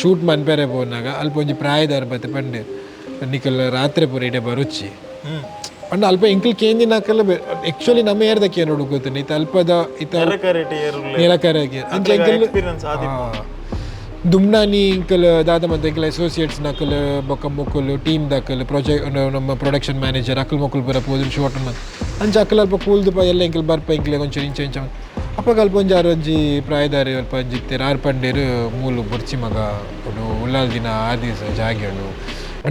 Shoot ಮನ್ಪೆರೆ ಪೋನಾಗ ಅಲ್ಪ ಒಂಜಿ ಪ್ರಾಯದಾರ್ ಬತ್ತೆ ಪಂಡೆ, ನಿಕಲ್ ರಾತ್ರಿ ಪೂರ ಇಡೆ ಬರುಚ್ಚಿ ಪಂಡ. ಅಲ್ಪ ಎಂಕಲ್ ಕೇಂದಿನಕಲ್ ಆಕ್ಚುಲಿ ನಮ್ಮ ಏರ್ದ ಕೇನೋಡು ಗೊತ್ತುಂಡು. ಇತ್ತೆ ಅಲ್ಪದ ಇತ್ತ ನಿರಕರೆಟ್ ಏರುಲ್ಲೆ. ನಿರಕರೆ ಅಂಚ ಎಂಕಲ್ ಎಕ್ಸ್ಪೀರಿಯನ್ಸ್ ಆದಿ. ದುಮ್ನಾನಿ ಇಂಕಲ್ ದಾದ ಮಂತ ಎಂಕಲ್ ಅಸೋಸಿಯೇಟ್ಸ್ ನಕಲ್ ಬೊಕ್ಕ ಮೊಕುಲು ಟೀಮ್ ದಕಲ್ ಪ್ರಾಜೆಕ್ಟ್ ನಮ್ಮ ಪ್ರೊಡಕ್ಷನ್ ಮ್ಯಾನೇಜರ್ ಅಕಲ್ ಮೊಕುಲು ಪೂರ ಪೋದು ಶೂಟ್ ಮಂತ್. ಅಂಚ ಅಕಲ್ ಅಲ್ಪ ಕೂಲ್ದು ಪ ಎಲ್ಲ ಎಂಕಲ್ ಬರ್ಪ ಎಂಕ್ಲೆ ಒಂಚೂರು ಇಂಚ ಇಂಚ. ಅಪಗ ಅಲ್ಪ ಒಂಜಿ ಆರು ಒಂಜಿ ಪ್ರಾಯದಾರಿ ಅಲ್ಪ ಒಂಜಿ ಇತ್ತೆರ್. ಆರ್ ಪಂಡೇರು, ಮೂಲು ಬೊರ್ಚಿ ಮಗ, ಉಂಡು ಉಲ್ಲಾಲ್ ದಿನ ಆದಿಸ ಜಾಗೆ ಉಂಡು.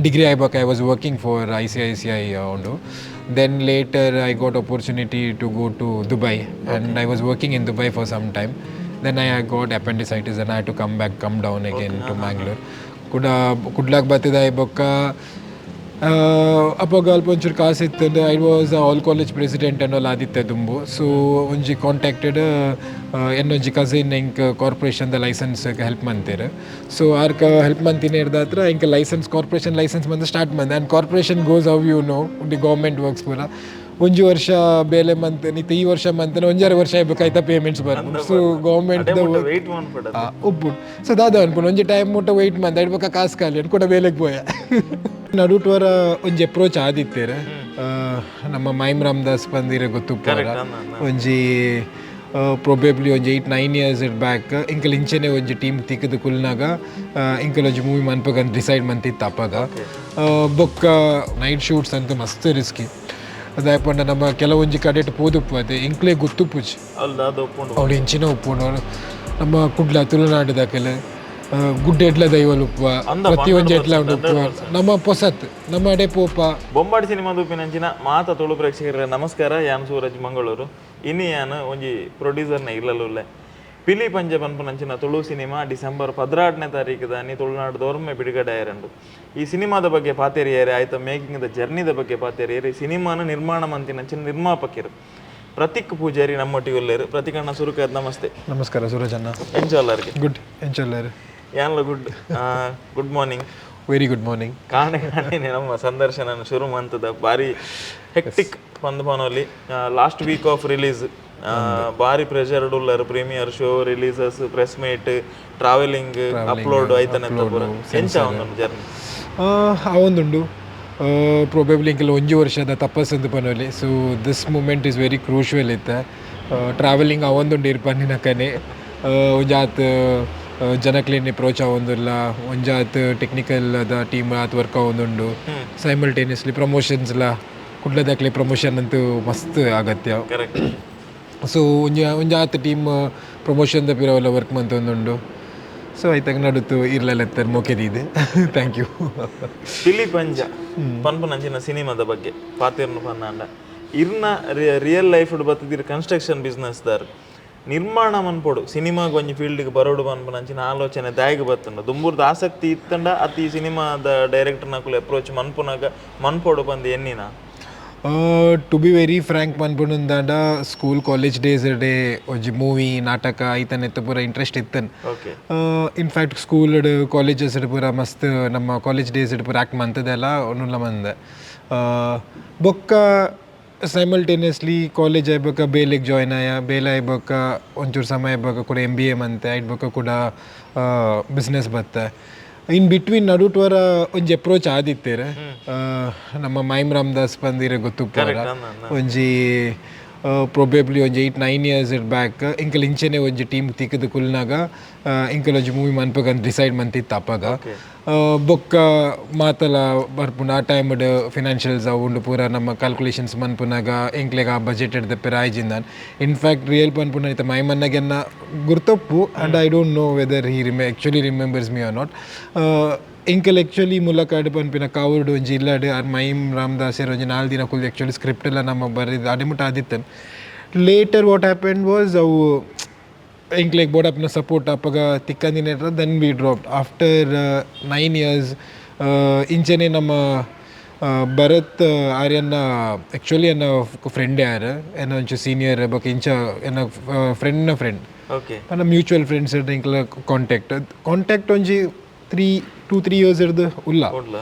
ಡಿಗ್ರಿ ಆಯ್ಬೊಕ್ಕ I was working for ICICI ಉಂಡು. Then later I got opportunity to go to Dubai and I was working in Dubai for some time. Then I got appendicitis and I had to come back, come down again to Mangalore. ಕುಡ ಕುಡ್ಲಾಕ್ ಬತ್ತಿದ ಬೊಕ್ಕ ಅಪಗ ಅಲ್ಪ ಒಂಚೂರು ಕಾಸು ಇತ್ತು. I was all college president ಅನ್ನೋಲ್ಲ ಆದಿತ್ತೆ ದುಂಬು. ಸೊ ಒಂಜಿ ಕಾಂಟ್ಯಾಕ್ಟೆಡ್ ಎನ್ನೊಂಜಿ ಕಸಿನ್ ಎಂಕ್ ಕಾರ್ಪೊರೇಷನ್ದ ಲೈಸೆನ್ಸ್ ಹೆಲ್ಪ್ ಮಂತೇರು. ಸೊ ಆರ್ಕ ಹೆಲ್ಪ್ ಮಂತಿನ ಹಿಡ್ದಾತ್ರ ಎಂಕ್ ಲೈಸೆನ್ಸ್, ಕಾರ್ಪೊರೇಷನ್ ಲೈಸೆನ್ಸ್ ಬಂದು ಸ್ಟಾರ್ಟ್ ಮಂದೆ. And corporation goes how, you know the government works ಪೂರ. ಒಂಜಿ ವರ್ಷ ಬೇಲೆ ಮಂತ್ ನಿತ್ತ ಈ ವರ್ಷ ಮಂತನ ಒಂಜಾರು ವರ್ಷ ಆಯ್ಬೇಕಾಯ್ತಾ ಪೇಮೆಂಟ್ಸ್ ಬರ್ಪುಂಡು. ಸೊ ಗೌರ್ಮೆಂಟ್ ವೆಯ್ಟ್ ಮನ್ಪಡ. ಉಪ್ಪುಂಡು. ಸೊ ದಾದ ಅನ್ಪುಂಡು, ಒಂಜಿ ಟೈಮ್ ಮುಟ್ಟ ವೆಯ್ಟ್ ಮಂತ್ ಐಡ್ ಕಾಸು ಖಾಲಿ ಕೂಡ ಬೇಲೆಗೆ ಪೋಯ. ನಡುಟ್ವರ ಒಂಜಿ ಅಪ್ರೋಚ್ ಆದಿತ್ತೇರು. ನಮ್ಮ ಮೈಮ್ ರಾಮದಾಸ್ ಬಂದಿರ ಗೊತ್ತುಪ್ಪರ. ಒಂಜಿ ಪ್ರೊಬೇಬ್ಲಿ ಒಂಜಿ 8-9 ಇಯರ್ಸ್ ಬ್ಯಾಕ್ ಇಂಕಲ್ ಇಂಚೆನೆ ಒಂಜಿ ಟೀಮ್ ತಿಕ್ಕದು ಕುಲ್ನಾಗ ಇಂಕಲ್ ಒಂಜಿ ಮೂವಿ ಮನ್ಪಗಂತ ಡಿಸೈಡ್ ಮಂತಿತ್ತು ಅಪ್ಪಗ. ಬೊಕ್ಕ ನೈಟ್ ಶೂಟ್ಸ್ ಅಂತ ಮಸ್ತ್ ರಿಸ್ಕಿ. ಅದಾಯ್ ಪಂಡ ನಮ್ಮ ಕೆಲವೊಂಜಿ ಕಡೆಟ್ ಪೋದುಪ್ಪು ಅದೇ ಎಂಕ್ಲೆ ಗೊತ್ತುಪ್ಪುಜಿ. ಅಲ್ಲಿ ದಾದ ಒಪ್ಪುಂಡು? ಅವಳು ಇಂಚಿನ ಉಪ್ಪುಂಡು. ನಮ್ಮ ಕುಡ್ಲ ತುಳುನಾಡದಕಲೆ ಗುಡ್ಡೆ ಎಡ್ಲ ದೈವಲು ಉಪ್ಪುವ, ಪ್ರತಿ ಒಂಜಿ ಎಡ್ಲ ಉಂಡು ಉಪ್ಪುವ. ನಮ್ಮ ಪೊಸತ್ ನಮ್ಮ ಅಡೆ ಪೋಪ. ಬೊಂಬಾಡಿ ಸಿನಿಮಾ ತೂಪಿನಂಚಿನ ಮಾತ ತುಳು ಪ್ರೇಕ್ಷಕರ ನಮಸ್ಕಾರ. ಯಾನ್ ಸೂರಜ್ ಮಂಗಳೂರು. ಇನಿ ಯಾನ್ ಒಂಜಿ ಪ್ರೊಡ್ಯೂಸರ್ನ ಇಲ್ಲಲುಲ್ಲೆ. ಪಿಲಿ ಪಂಜೆ ಪನ್ಪುನಂಚಿನ ತುಳು ಸಿನಿಮಾ ಡಿಸೆಂಬರ್ 12ನೇ ತಾರೀಕು ದಾನಿ ತುಳುನಾಡು ದೋರ್ಮೆ ಬಿಡುಗಡೆ ಆಯರಂಡು. ಈ ಸಿನಿಮಾದ ಬಗ್ಗೆ ಪಾತೆರಿಯರೆ, ಆಯ್ತ ಮೇಕಿಂಗ್ the ಜರ್ನಿದ ಬಗ್ಗೆ ಪಾತೆರಿಯರೆ, ಈ ಸಿನಿಮಾನ ನಿರ್ಮಾಣ ಮಂತಿನಂಚಿನ ನಿರ್ಮಾಪಕರು ಪ್ರತೀಕ್ ಪೂಜಾರಿ ನಮ್ಮೊಟ್ಟಿಗೆ ಉಲ್ಲೇರು. ಪ್ರತೀಕಣ್ಣ, ಸುರುಕಾದ್ ನಮಸ್ತೆ. ನಮಸ್ಕಾರ ಸೂರಜಣ್ಣ. ಎಂಚೋಲ್ಲರ್ಗೆ? ಗುಡ್, ಎಂಚೊಲ್ಲಾರು? ಯಾನ್ಲ good. Good morning. Very good morning. ಕಾಣೆ ಕಾಣೆ ನಮ್ಮ ಸಂದರ್ಶನ ಶುರು ಮಂತದ. ಬಾರಿ ಹೆಕ್ಟಿಕ್ ಪಂದ್ ಪನೋಲಿ. ಲಾಸ್ಟ್ ವೀಕ್ ಆಫ್ ರಿಲೀಸ್, ಬಾರಿ ಪ್ರೆಷರ್ ಉಲ್ಲರ್. Premiere show, releases, press meet, travelling, upload ಐತನೆ ಪೂರ. ಎಂಚ ಒಂದು ಜರ್ನಿ? ಆವೊಂದುಂಡು. ಪ್ರೊಬೇಬ್ಲಿ ಇಂಕೆಲ್ಲ ಒಂಜಿ ವರ್ಷದ ತಪಸ್ ಅಂತ ಪನೋಲಿ. So this moment is very crucial ಇತ್ತೆ. ಟ್ರಾವೆಲಿಂಗ್ ಅವೊಂದುಂಡು ಇರ್ ಪನ್ನಿನಕನೆ. ಒಂಜಾತ್ ಜನಕ್ಲೆನ್ ಅಪ್ರೋಚ್ ಆವೊಂದುಲ್ಲ, ಒಂಜಾತ್ ಟೆಕ್ನಿಕಲ್ ದ ಟೀಮ್ ಆತ್ ವರ್ಕ್ ಆವೊಂದುಂಡು. ಸೈಮಲ್ಟೇನಿಯಸ್ಲಿ ಪ್ರಮೋಷನ್ಸ್ಲ. ಕುಡ್ಲದಕ್ಲೆ ಪ್ರಮೋಷನ್ ಅಂತೂ ಮಸ್ತ್ ಅಗತ್ಯ. ಕರೆಕ್ಟ್. ಸೊ ಒಂಜಿ ಒಂಜಾತ್ ಟೀಮ್ ಪ್ರಮೋಷನ್ ದ ಪಿರವೆಲ್ಲ ವರ್ಕ್ ಮಂತೊಂದುಂಡು. ಸೊ ಐತಾಗ ನಡುತ್ತು ಇರ್ಲೆಲ್ಲ ಮೋಕೆದಿದೆ. Thank you. ಪಿಲಿ ಪಂಜ ಪನ್ಪುನಂಚಿನ ಸಿನಿಮಾದ ಬಗ್ಗೆ ಪಾತೆರ್ನು ಪನ್ನಾಂಡ, ಇರ್ನ ರಿಯಲ್ ಲೈಫ್ ಬತ್ತಿದಿರ್ ಕನ್ಸ್ಟ್ರಕ್ಷನ್ ಬಿಸ್ನೆಸ್ ದಾರ್. ನಿರ್ಮಾಣ ಮನ್ಪೊಡು, ಸಿನಿಮಾಗ್ ಒಂಜಿ ಫೀಲ್ಡ್ಗೆ ಬರೋಡು ಪನ್ಪುನಂಚಿನ ಆಲೋಚನೆ ದಾಯಗ್ ಬತ್ತುಂಡು? ದುಂಬುರ್ದ ಆಸಕ್ತಿ ಇತ್ತಂಡ ಅತಿ ಈ ಸಿನಿಮಾದ ಡೈರೆಕ್ಟರ್ ನಕುಲು ಅಪ್ರೋಚ್ ಮನ್ಪುನಾಗ ಮನ್ಪೊಡು ಪಂದ್ ಎನ್ನಿನ? ಟು ಬಿ ವೆರಿ ಫ್ರ್ಯಾಂಕ್ ಪನ್ಪುನುಂದಾಂಡ, ಸ್ಕೂಲ್ ಕಾಲೇಜ್ ಡೇಸ್ ಡೇ ಒಂಜಿ ಮೂವಿ, ನಾಟಕ ಐತನೆತ್ತ ಪೂರ ಇಂಟ್ರೆಸ್ಟ್ ಇತ್ತನ್. ಇನ್ಫ್ಯಾಕ್ಟ್ ಸ್ಕೂಲ್ ಕಾಲೇಜಸ್ ಪೂರ ಮಸ್ತ್ ನಮ್ಮ ಕಾಲೇಜ್ ಡೇಸ್ ಪೂರ ಆ್ಯಕ್ಟ್ ಮಂತದೆಲ್ಲ ಒನ್ನುಲ್ಲ ಮಂದೆ. ಬೊಕ್ಕ ಸೈಮಲ್ಟೇನಿಯಸ್ಲಿ ಕಾಲೇಜ್ ಆಯ್ಬೊಕ್ಕ ಬೇಲೆಗ್ ಜಾಯ್ನ್ ಆಯ. ಬೇಲೆ ಆಯ್ಬೊಕ್ಕ ಒಂಚೂರು ಸಮಯ ಆಯ್ಬೊಕ್ಕ ಕೂಡ ಎಮ್ಬಿಎ ಮಂತೆ. ಐಟ್ ಕೂಡ ಬಿಸ್ನೆಸ್ ಬತ್ತೆ. ಇನ್ ಬಿಟ್ವೀನ್ ನಡುಟ್ವರ ಒಂಜಿ ಅಪ್ರೋಚ್ ಆದಿತ್ತೇರು. ನಮ್ಮ ಮೈಮ್ ರಾಮದಾಸ್ ಬಂದಿರ ಗೊತ್ತುಪ್ಪರ. ಒಂಜಿ ಪ್ರೊಬೇಬ್ಲಿ ಒಂಜಿ 8-9 ಇಯರ್ಸ್ ಬ್ಯಾಕ್ ಇಂಕಲ್ ಇಂಚೆನೆ ಒಂಜಿ ಟೀಮ್ ತಿಕ್ಕದು ಕುಲ್ನಾಗ ಇಂಕಲ್ ಒಂಜಿ ಮೂವಿ ಮನ್ಪಗಂತ ಡಿಸೈಡ್ ಮಂತಿತ್ತು ಅಪ್ಪಗ. ಬೊಕ್ಕ ಮಾತಲ ಬರ್ಪುಂಡು. ಆ ಟೈಮ್ಡ್ ಫಿನಾನ್ಷಿಯಲ್ಸ್ ಅವು ಉಂಡು ಪೂರ ನಮ್ಮ ಕ್ಯಾಲ್ಕುಲೇಷನ್ಸ್ ಮನ್ಪುನಾಗ ಎಂಕ್ಲೆಗ್ ಆ ಬಜೆಟ್ ಹಿಡ್ದಪ್ಪೆರ ಆಯ್ಜಿಂದಾನ್. ಇನ್ಫ್ಯಾಕ್ಟ್ ರಿಯಲ್ ಪನ್ಪುನ ಇತ್ತ ಮೈಮನ್ನಗೆನ್ನ ಗುರ್ತೊಪ್ಪು and I don't know whether he actually remembers me or not. ಎಂಕಲ್ ಆ್ಯಕ್ಚುಲಿ ಮುಲಕಾಡು ಪನ್ಪಿನ ಕಾವೂರ್ಡು ಒಂಜಿ ಇಲ್ಲಡ್ ಆರ್ ಮೈಮ್ ರಾಮದಾಸೆರ್ ಒಂಜಿ 4 ದಿನ ಕುಲ್ದು ಆ್ಯಕ್ಚುಲಿ ಸ್ಕ್ರಿಪ್ಟ್ ಎಲ್ಲ ನಮ್ಮ ಬರೆದು ಅಡೆಮುಟ ಆದಿತ್ತನ್. ಲೇಟರ್ what happen was, ಅವು ಎಂಕ್ಲೆಗ್ ಬೋಡಪ್ಪನ ಸಪೋರ್ಟ್ ಅಪ್ಪಗ ತಿಕ್ಕಂದಿನ. Then we dropped after 9 years. ಇಂಚೆನೆ ನಮ್ಮ ಭರತ್ ಆರ್ಯನ್ನ ಆ್ಯಕ್ಚುಲಿ ಎನ್ನ ಫ್ರೆಂಡ್ ಯಾರು, ಎನ್ನ ಒಂಚು ಸೀನಿಯರ್ ಬೊಕ ಇಂಚ ಎನ್ನ ಫ್ರೆಂಡ್ನ ಫ್ರೆಂಡ್. ಪಂಡ ಮ್ಯೂಚುವಲ್ ಫ್ರೆಂಡ್ಸ್ ಎಂಕ್ಲ ಕಾಂಟ್ಯಾಕ್ಟ್ ಕಾಂಟ್ಯಾಕ್ಟ್ ಒಂಜಿ 3, 2-3 ಇಯರ್ಸ್ ಇರ್ದು ಉಲ್ಲ. ಉಡ್ಲ.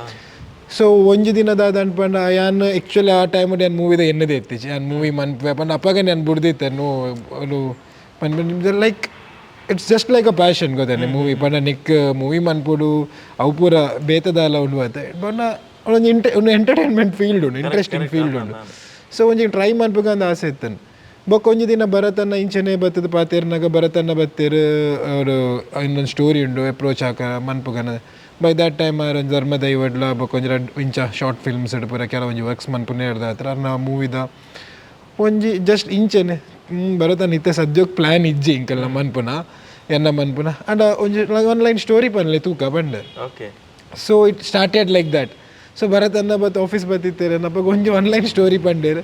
ಸೊ ಒಂಜಿ ದಿನ ದಾದ ಅನ್ಪಂಡ, ಯಾನ್ ಆ್ಯಕ್ಚುಲಿ ಆ ಟೈಮ್ ಯಾನ್ ಮೂವಿದ ಎನ್ನದೇ ಇತ್ತಿಜಿ. ಯಾನ್ ಮೂವಿ ಮನ್ಪೆ ಪಂಡ ಅಪ್ಪಗ ನಾನು ಬುಡ್ದಿತ್ತೆ. ನೋ ಪನ್ಪ like It's just like a passion ಗೊತ್ತೇನೆ movie ಪಂಡ ನಿಕ್ ಮೂವಿ ಮನ್ಪುಡು ಅವು ಪೂರ ಬೇತದಾಲ ಉಂಡು ಅತ್ತೆ. ಬೊನ್ನ ಒಂಜಿ ಒಂದು ಎಂಟರ್ಟೈನ್ಮೆಂಟ್ ಫೀಲ್ಡ್ ಉಂಡು, ಇಂಟ್ರೆಸ್ಟಿಂಗ್ ಫೀಲ್ಡ್ ಉಂಡು. ಸೊ ಒಂಜಿ ಟ್ರೈ ಮನ್ಪುಗ ಅಂದ್ ಆಸೆ ಇತ್ತನ್. ಬೊಕ್ಕ ಒಂಜಿ ದಿನ ಭರತನ್ನ ಇಂಚನೆ ಬತ್ತದ ಪಾತೆರ್ನಾಗ ಭರತನ್ನ ಬತ್ತೇರು, ಅವರು ಇನ್ನೊಂದು ಸ್ಟೋರಿ ಉಂಡು, ಅಪ್ರೋಚ್ ಹಾಕ ಮನ್ಪುಗನ. By that time ಆರ್ ಒಂಜಿ ಧರ್ಮ ದೈವಡ್ಲ ಬೊಕ್ಕ ಒಂಜಿ ರಡ್ಡ್ ಇಂಚ ಶಾರ್ಟ್ ಫಿಲ್ಮ್ಸ್ ಪೂರ ಕೆಲವೊಂಜಿ ವರ್ಕ್ಸ್ ಮನ್ಪುನೇ ಹಿಡ್ದ ಹತ್ರ ಅರ್ನ ಮೂವಿದ ಒಂಜಿ ಜಸ್ಟ್ ಇಂಚೆನೆ ಭರತನ್ ಇತ್ತೆ ಸದ್ಯಕ್ಕೆ ಪ್ಲ್ಯಾನ್ ಇಜ್ಜಿ ಇಂಕಲ್ನ ಮನ್ಪುನ ಎನ್ನ ಮನ್ಪುನ ಅಂಡ ಒಂಜಿ ಆನ್ಲೈನ್ ಸ್ಟೋರಿ ಪನ್ಲೆ ತೂಕ ಪಂಡೆ. So it started like that. So ಭರತನ್ನ ಬತ್ ಆಫೀಸ್ ಬತ್ತಿತ್ತೇರೆ ನಪ್ಪಗ ಒಂಜಿ one line story ಪಂಡೇರು.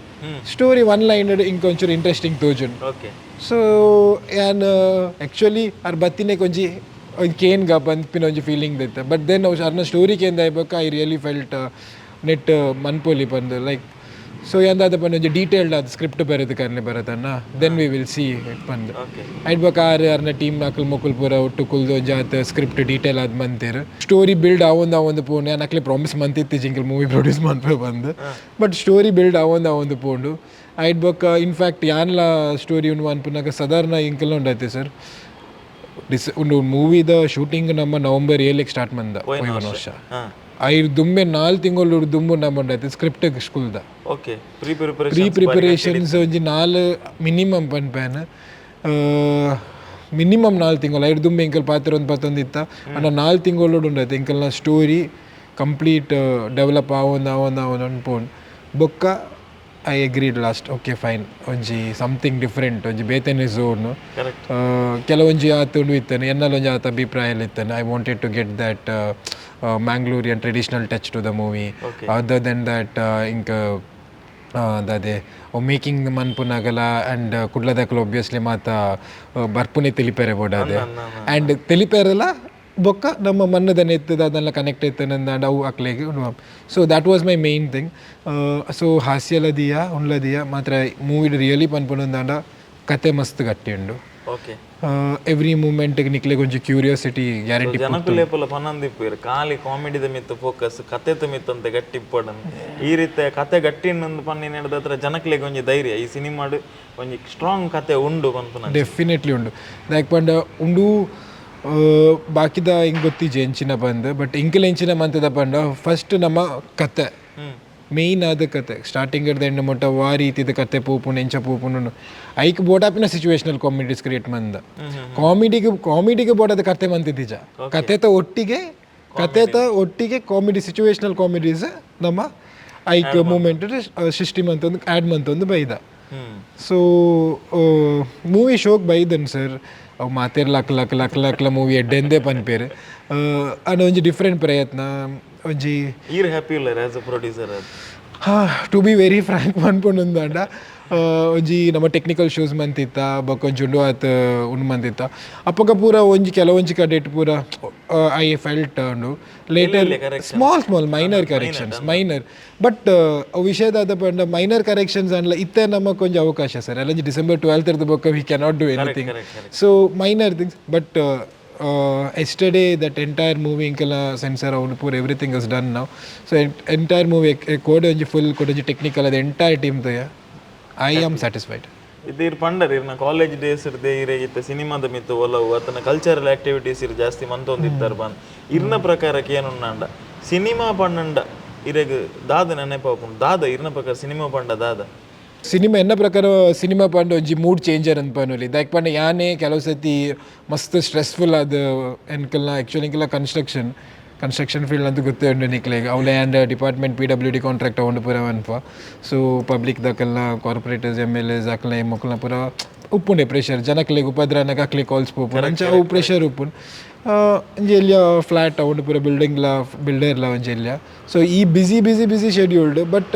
Story one line ಇಂಕೊಂಚೂರು interesting ತೋಜುಂಡು. So ಯಾನ್ ಆ್ಯಕ್ಚುಲಿ ಆರ್ ಬತ್ತಿನೇ ಒಂಜಿ ಒಂಜಿ ಕೇನ್ ಗ ಪನ್ಪಿನ ಒಂಜಿ ಫೀಲಿಂಗ್ ದಿತ್ತೆ. ಬಟ್ then ಅವು ಅರ್ನ ಸ್ಟೋರಿ ಕೇಂದ ಆಯ್ಬೊಕ್ಕ I really felt net ಮನ್ಪೊಲಿ ಪಂದ್. ಲೈಕ್ ಸೊ ಎಂದಾದ ಪಂಡ ಒಂಜಿ ಡೀಟೇಲ್ಡ್ ಆದ್ ಸ್ಕ್ರಿಪ್ಟ್ ಬರೆದು ಕರ್ನೆ ಬರತನ್ನ, then we will see ಪಂದ್. ಐಟ್ ಬೊಕ್ಕ ಆರ್ ಅರ್ನ ಟೀಮ್ ಅಕಲ್ ಮೊಕುಲ್ ಪೂರ ಒಟ್ಟು ಕುಲ್ದು ಒಂಜಿ ಆತ್ ಸ್ಕ್ರಿಪ್ಟ್ ಡೀಟೇಲ್ ಆದ್ ಮಂತೇರು. ಸ್ಟೋರಿ ಬಿಲ್ಡ್ ಆವೊಂದು ಆವೊಂದು ಪೋಂಡು. ಯಾನ್ ಅಕ್ಲೆ ಪ್ರಾಮಿಸ್ ಮಂತಿತ್ತಿ ಜಿಂಕಲ್ ಮೂವಿ ಪ್ರೊಡ್ಯೂಸ್ ಮನ್ಪೆ ಬಂದು. But story build ಆವೊಂದು ಆವೊಂದು ಪೋಂಡು. ಐಟ್ ಬೊಕ್ಕ ಇನ್ಫ್ಯಾಕ್ಟ್ ಯಾನ್ಲ ಸ್ಟೋರಿ ಉಂಡು ಅನ್ಪುನಾಗ ಸಾಧಾರಣ ಇಂಕಲ್ ಉಂಡೈತೆ ಸರ್. ಡಿಸ್ ಒಂದು ಮೂವಿದ ಶೂಟಿಂಗ್ ನಮ್ಮ ನವೆಂಬರ್ 7ಕ್ಕೆ ಸ್ಟಾರ್ಟ್ ಮಂದ ಹೋಯ್ನ ವರ್ಷ. ಐದು ದುಂಬೆ 4 ತಿಂಗಳು ದುಂಬು ನಮ್ಮ ಉಂಡೈತೆ script ಸ್ಕೂಲ್ದ. Pre preparation. Pre preparations ಒಂಜಿ ನಾಲ್ ಮಿನಿಮಮ್ ಪನ್ಪೇನ್, ಮಿನಿಮಮ್ 4 ತಿಂಗಳು. ಐದು ದುಂಬೆ ಇಂಕಲ್ ಪಾತ್ರ ಒಂದು ಪತ್ತೊಂದಿತ್ತ. ಅಂಡ 4 ತಿಂಗಳು ಉಂಡೈತೆ ಇಂಕಲ್ನ story complete develop ಆವೊಂದು ಆವೊಂದು ಆವೊಂದು ಪೋಂಡು. ಬೊಕ್ಕ I agreed last, okay fine, ಒಂಜಿ ಸಮಥಿಂಗ್ ಡಿಫ್ರೆಂಟ್, ಒಂಜಿ ಬೇತೆನೆ ಝೋನ್. ಕೆಲವೊಂಜಿ ಆತ ಉಂಡು ಇತ್ತಾನೆ ಎನ್ನಲ ಒಂಜಿ ಆತ ಅಭಿಪ್ರಾಯ ಇತ್ತಾನೆ. I wanted to get that Mangalorean traditional touch to the movie. Other than that ಇಂಕ ಅದೇ ಮೇಕಿಂಗ್ ಮನ್ಪುನಾಗಲ ಆ್ಯಂಡ್ ಕುಡ್ಲದಕಲು ಒಬ್ವಿಯಸ್ಲಿ ಮಾತ ಬರ್ಪುನೆ ತೆಲಿಪೆರೆ ಬೋಡಾದೆ. ಆ್ಯಂಡ್ ತೆಲಿಪೆರೆಲ ಬೊಕ್ಕ ನಮ್ಮ ಮಣ್ಣದ ನೆತ್ತದ ಅದೆಲ್ಲ ಕನೆಕ್ಟ್ ಇತ್ತನಂದ ಅವು ಅಕ್ಲೆಗ್. So that was my main thing. So ಹಾಸ್ಯಲ ದಿಯ ಉಂಡ್ಲ ದಿಯ ಮಾತ್ರ ಮೂವಿ ರಿಯಲಿ ಪನ್ಪುನಂದಾಂಡ ಕತೆ ಮಸ್ತ್ ಗಟ್ಟಿ ಉಂಡು. ಎವ್ರಿ ಮೂಮೆಂಟ್ ನಿಕ್ಲೆಗ್ ಒಂಜಿ ಕ್ಯೂರಿಯಾಸಿಟಿ ಗ್ಯಾರಂಟಿ. ಜನಕುಲೇಪಲ ಪನ್ನೊಂದಿಪ್ಪೇರು ಖಾಲಿ ಕಾಮಿಡಿದ ಮಿತ್ತು ಫೋಕಸ್, ಕತೆತ ಮಿತ್ತಂತೆ ಗಟ್ಟಿ ಇಪ್ಪಡನ್. ಈ ರೀತಿ ಕತೆ ಗಟ್ಟಿ ಇನ್ನೊಂದು ಪನ್ನಿ ಹತ್ರ ಜನಕ್ಲೆಗ್ ಒಂಜಿ ಧೈರ್ಯ, ಈ ಸಿನಿಮಾಡ್ ಒಂಜಿ ಸ್ಟ್ರಾಂಗ್ ಕತೆ ಉಂಡು ಪನ್ಪುನ. ಡೆಫಿನೆಟ್ಲಿ ಉಂಡು. ದಾಯೆ ಪಂಡ ಉಂಡು ಬಾಕಿದ ಹಿಂಗೆ ಗೊತ್ತಿಜ್ಜಿ ಎಂಚಿನ ಬಂದು, ಬಟ್ ಇಂಕಲ್ ಎಂಚಿನ ಮಂತದ ಪಂಡ ಫಸ್ಟ್ ನಮ್ಮ ಕತೆ ಮೇಯ್ನ್ ಆದ ಕತೆ ಸ್ಟಾರ್ಟಿಂಗ್ ಹಿಡ್ದು ಎಂಡ್ ಮುಟ್ಟ ವಾ ರೀತಿದ ಕತೆ ಪೋಪುಂಡು, ಎಂಚ ಪೋಪುಂಡು, ಐಕ್ ಬೋಟಾಪಿನ situational comedies create ಮಂದ. ಕಾಮಿಡಿಗೆ ಕಾಮಿಡಿಗೆ ಬೋಟಾದ ಕತೆ ಮಂತಿದ್ದೀಜ. ಕತೆತ ಒಟ್ಟಿಗೆ comedy, situational comedies ನಮ್ಮ ಐಕ್ ಮೂಮೆಂಟ್ ಸೃಷ್ಟಿ ಮಂತೊಂದು ಆ್ಯಡ್ ಮಂತೊಂದು ಬೈದ. ಸೊ ಮೂವಿ ಶೋಕ್ ಬೈದನ್ ಸರ್. ಅವು ಮಾತೇರ್ luck luck luck luck movie ಎಡ್ಡೆಂದೇ ಪನ್ಪೇರು. ಅಂಡ್ ಒಂಜಿ ಡಿಫ್ರೆಂಟ್ ಪ್ರಯತ್ನ ಒಂಜಿ. ಈರ್ ಹ್ಯಾಪಿ ಇಲ್ಲ as a producer ಅದು? ಹಾಂ, to be very frank ಪನ್ಪುಂಡಂದಾಂಡ ಒಂಜಿ ನಮ್ಮ ಟೆಕ್ನಿಕಲ್ ಶೋಸ್ ಮಂತಿತ್ತ, ಬೊಕ್ಕ ಒಂಜಿ ಉಂಡು ಆತ್ ಉಂಡು ಮಂತಿತ್ತ. ಅಪ್ಪಗ ಪೂರ ಒಂಜಿ ಕೆಲವೊಂಜಿ ಕಡೆಟ್ ಪೂರ I felt ಉಂಡು later small small minor corrections, minor, but ವಿಷಯದಾದ ಪಂಡ ಮೈನರ್ ಕರೆಕ್ಷನ್ಸ್ ಅನ್ಲ ಇತ್ತೆ ನಮಕ್ ಒಂಜಿ ಅವಕಾಶ ಸರ್. ಅಲ್ಲೊಂಜಿ ಡಿಸೆಂಬರ್ 12 ಇರ್ದ ಬೊಕ್ಕ we cannot do anything. So minor things, but yesterday that entire movie ಇಂಕೆಲ್ಲ ಸೆನ್ಸರ್ ಅವ್ನು ಪೂರ everything is done ನಾವು. So entire movie ಕೋಡೆ ಒಂಜಿ ಫುಲ್ ಕೋಡೆ ಒಂಜಿ ಟೆಕ್ನಿಕಲ್ ಅದು entire team, I am satisfied. ಇದು ಇರ್ ಪಂಡರ್ ಇರ್ನ ಕಾಲೇಜ್ ಡೇಸ್ ಇರ್ದೆ ಇರೆ ಇತ್ತ ಸಿನಿಮಾದ ಮಿತ್ತು ಒಲವು ಅತನ ಕಲ್ಚರಲ್ ಆಕ್ಟಿವಿಟೀಸ್ ಇರ್ ಜಾಸ್ತಿ ಮಂತೊಂದಿತ್ತಾರೆ ಬನ್. ಇರ್ನ ಪ್ರಕಾರಕ್ಕೆ ಏನುಂಡ ಸಿನಿಮಾ ಪಂಡ ಇರೆಗ್ ದಾದ ನೆನಪಾಪುಂಡು? ದಾದ ಇರ್ನ ಪ್ರಕಾರ ಸಿನಿಮಾ ಪಂಡ ದಾದ? ಸಿನಿಮಾ ಎನ್ನ ಪ್ರಕಾರ ಸಿನಿಮಾ ಪಂಡ ಒಂಜಿ ಮೂಡ್ ಚೇಂಜರ್ ಅಂತ ಪನೊಲಿ. ದಾಯೆ ಪಂಡ ಯಾನೇ ಕೆಲವು ಸತಿ ಮಸ್ತ್ ಸ್ಟ್ರೆಸ್ಫುಲ್ ಆದ ಎನ್ಕಲ್ನ ಆ್ಯಕ್ಚುಲಿ ಎಂಕಲ್ನ construction construction field ಅಂತ ಗೊತ್ತೇ ಉಂಡು ನಿಕ್ಲೆಗ್. ಅವ್ಲೆ and department PWD contract ಅವಂಡು ಪೂರ ಅನ್ಪ. ಸೊ ಪಬ್ಲಿಕ್ ದಕಲ್ನ corporators, MLAs ಅಕ್ಲ್ನ ಮೊಕ್ಕಲ್ನ ಪೂರ ಉಪ್ಪುಂಡೆ ಪ್ರೆಷರ್. ಜನಕ್ಲೆಗ್ ಉಪದ್ರನಗ ಅಕ್ಲೆ ಕಾಲ್ಸ್ ಪೋಪುಂಡು. ಅಂಚ ಅವು ಪ್ರೆಷರ್ ಉಪ್ಪುಂಡು. ಒಂಜಿ ಎಲ್ಯ ಫ್ಲಾಟ್ ಅವುಂಡು ಪೂರ ಬಿಲ್ಡಿಂಗ್ಲ ಬಿಲ್ಡರ್ಲ ಒಂಜಿ ಎಲ್ಯ. ಸೊ ಈ busy busy busy scheduled, but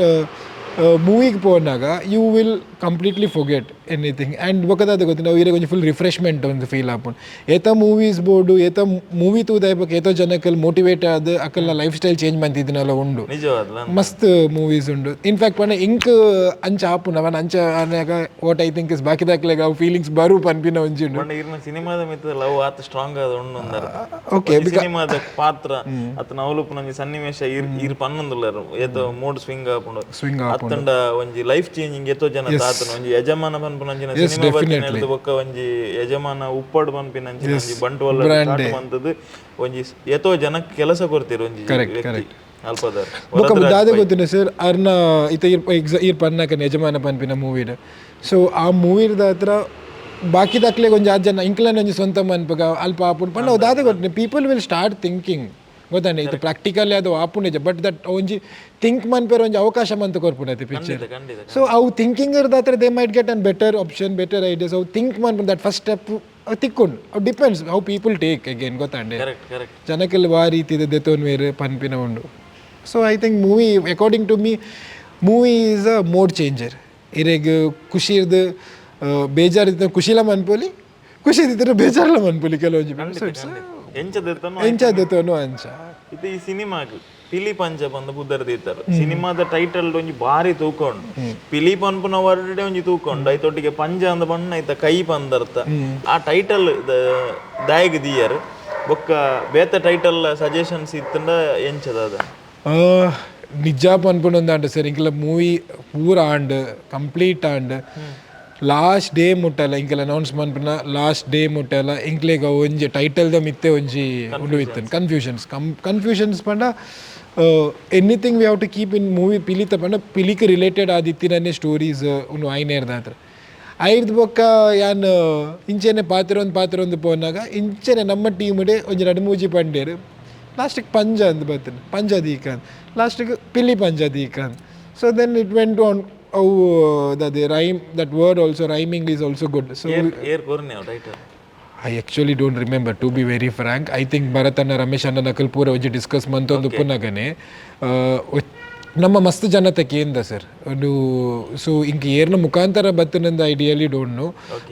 ಮೂವಿಗೆ ಪೋನಾಗ you will completely forget anything. And ಬೊಕ್ಕದಾದ ಗೊತ್ತು ನಾವು ಇರೆಗ್ ಒಂಜಿ ಫುಲ್ ರಿಫ್ರೆಶ್ಮೆಂಟ್ ಒಂದು ಫೀಲ್ ಆಪುಂಡು. ಏತ ಮೂವೀಸ್ ಬೋರ್ಡು ಏತ ಮೂವಿ ತೂದಾಯ್ಬೊಕ್ಕ ಏತೋ ಜನಕ್ಕಲ್ ಮೋಟಿವೇಟ್ ಆದ್ ಅಕಲ್ನ life style change ಮಂತಿದ್ದೀನಲ್ಲ ಉಂಡು. ನಿಜವಾದ್ಲ. ಮಸ್ತ್ ಮೂವೀಸ್ ಉಂಡು. ಇನ್ಫ್ಯಾಕ್ಟ್ ಪಂಡ ಇಂಕ್ ಅಂಚ ಆಪುಂಡು ಅವನ ಅಂಚ ಆನಾಗ what I think is ಬಾಕಿದಾಕ್ಲೆಗ್ ಅವು ಫೀಲಿಂಗ್ಸ್ ಬರು ಪನ್ಪಿನ ಒಂಜಿ ಉಂಡು. ಪಂಡ ಇರ್ನ ಸಿನಿಮಾದ ಮಿತ್ತ ಲವ್ ಆತ ಸ್ಟ್ರಾಂಗ್ ಆದ ಉಂಡು ಅಂದಾರ. ಓಕೆ ಸಿನಿಮಾದ ಪಾತ್ರ ಅತನ ಅವಲುಪುನ ಒಂಜಿ ಸನ್ನಿವೇಶ ಇರ್ ಇರ್ ಪನ್ನೊಂದುಲ್ಲಾರ ಏತೋ ಮೂಡ್ ಸ್ವಿಂಗ್ ಆಪುಂಡು. ಸ್ವಿಂಗ್. ಅತ್ತಂಡ ಒಂಜಿ ಲೈಫ್ ಚೇಂಜಿಂಗ್ ಏತೋ ಜನ ತಾತನ ಒಂಜಿ ಯಜಮಾನ ಪನ್ಪುನ. ಪನ್ಪುನಂಚಿನ ಸಿನಿಮಾ ಬತ್ತಿನೆಡ್ದ್ ಬೊಕ್ಕ ಒಂಜಿ ಯಜಮಾನ ಉಪ್ಪಡ್ ಪನ್ಪಿನಂಚಿನ ಒಂಜಿ ಬಂಟ್ವಾಳ ಸ್ಟಾರ್ಟ್ ಮಂತುದು ಒಂಜಿ ಏತೋ ಜನಕ್ಕೆ ಕೆಲಸ ಕೊರ್ತಿರು ಒಂಜಿ ವ್ಯಕ್ತಿ ಅಲ್ಪದಾರ್. ಬೊಕ್ಕ ದಾದೆ ಗೊತ್ತಿನ ಸರ್, ಅರ್ನ ಇತ್ತ ಇರ್ ಪನ್ನಕನ ಯಜಮಾನ ಪನ್ಪಿನ ಮೂವಿಡ್. ಸೊ ಆ ಮೂವಿದ ಹತ್ರ ಬಾಕಿ ದಾಖಲೆಗೆ ಒಂಜಿ ಆರು ಜನ ಇಂಕ್ಲನ್ ಒಂಜಿ ಸ್ವಂತ ಮನ್ಪಗ ಅಲ್ಪ ಆಪುಂಡು ಪಂಡ ಅವು ದಾದೆ ಗೊತ್ತಿನ people will start thinking ಗೊತ್ತಾನೆ. ಇದು ಪ್ರಾಕ್ಟಿಕಲಿ ಅದು ಆಪುಂಡು, ಬಟ್ that ಒಂಜಿ ಥಿಂಕ್ ಮನ್ಪೆರ್ ಒಂಜಿ ಅವಕಾಶ ಮಂತ್ ಕೊರ್ಪುಂಡು ಪಿಕ್ಚರ್. ಖಂಡಿತ. ಸೊ ಅವು ಥಿಂಕಿಂಗ್ ಇರ್ದಾತ್ರ they might get an better option, better ideas. ಅವು ಥಿಂಕ್ ಮನ್ಪುಂಡು, that first step ತಿಕ್ಕೊಂಡು ಅವು depends how people take again ಗೊತ್ತಾಂಡೆ. Correct correct ಜನಕ್ಕೆಲ್ಲ ವಾ ರೀತಿ ದೆತೊನ್ವೇರು ಪನ್ಪಿನ ಉಂಡು. So I think movie, according to me, movie is a mode changer. ಇರೆಗ್ ಖುಷಿ ಇರ್ದು ಬೇಜಾರಿದ್ದ ಖುಷಿಲ ಮನ್ಪೊಲಿ, ಖುಷಿ ಇದ್ದಿದ್ರೆ ಬೇಜಾರ್ಲ ಮನ್ಪೊಲಿ ಕೆಲವೊಂಜಿ. ಸೊ it's ಎಂಚ ದೆತ್ತನೋ ಎಂಚ ದೆತೊನು ಅಂಚ. ಇದು ಈ ಸಿನಿಮಾಗ್ ಪಿಲಿ ಪಂಜ ಬಂದು ಪುದರ್ ದೀತರ್. ಸಿನಿಮಾದ ಟೈಟಲ್ ಒಂಜಿ ಬಾರಿ ತೂಕ ಉಂಡು. ಪಿಲಿ ಪನ್ಪುನ ವರ್ಡ್ ಒಂಜಿ ತೂಕ ಉಂಡು, ಐತೊಟ್ಟಿಗೆ ಪಂಜ ಅಂದ ಬಣ್ಣ ಐತ ಕೈ ಪಂದರ್ಥ. ಆ ಟೈಟಲ್ ದಾಯಗ್ ದಿಯರ್, ಬೊಕ್ಕ ಬೇತ ಟೈಟಲ್ ಸಜೆಷನ್ಸ್ ಇತ್ತಂಡ ಎಂಚದ ಅದ? ನಿಜ ಪನ್ಪುನೊಂದಾಂಡ ಸರ್, ಇಂಕೆಲ್ಲ ಮೂವಿ ಪೂರ and complete and last day ಮುಟ್ಟಲ್ಲ, ಇಂಕೆಲ್ಲ ಅನೌನ್ಸ್ ಮನ್ಪುನ ಲಾಸ್ಟ್ ಡೇ ಮುಟ್ಟಲ್ಲ ಇಂಕ್ಲೆಗ್ ಒಂಜಿ ಟೈಟಲ್ದ ಮಿತ್ತೆ ಒಂಜಿ ಉಂಡು ಇತ್ತು ಕನ್ಫ್ಯೂಷನ್ಸ್. ಕನ್ಫ್ಯೂಷನ್ಸ್ ಪಂಡ anything we have to keep in movie ಪಿಲಿತ ಪಂಡ ಪಿಲಿಕ್ ರಿಲೇಟೆಡ್ ಆದಿತ್ತಿನನ್ನೇ ಸ್ಟೋರೀಸ್ ಉಂಡು ಐನೇರ್ದಾತ್ರ. ಐರ್ದ್ ಬೊಕ್ಕ ಯಾನ್ ಇಂಚೆನೆ ಪಾತೆರೊಂದು ಪಾತೆರೊಂದು ಪೋನಾಗ ಇಂಚೆನೆ ನಮ್ಮ ಟೀಮ್ಡೆ ಒಂಜಿ ರಡ್ಡ್ ಮೂಜಿ ಪಂಡೇರು, ಲಾಸ್ಟಿಗೆ ಪಂಜ ಅಂದ್ ಬತ್ತನೆ, ಪಂಜ ದೀಕಂದ್, ಲಾಸ್ಟಿಗೆ ಪಿಲಿ Panja ದೀಕಂದ್. So then it went on. ಅವು the rhyme, that word also, rhyming is also good, so ಏರ್ ಕೊರ್ನೆ title? I actually don't remember, to be very frank. I think ಭರತಣ್ಣ, Ramesh ಅಣ್ಣ ನಕಲ್ ಪೂರ ಒಂಜಿ ಡಿಸ್ಕಸ್ ಮಂತೊಂದು ಪುನಗನೆ ನಮ್ಮ ಮಸ್ತ್ ಜನತೆ ಕೇಂದ ಸರ್ ಒಂದು. ಸೊ ಇಂಕ್ ಏರ್ನ ಮುಖಾಂತರ ಬತ್ತನಂದ I really don't know,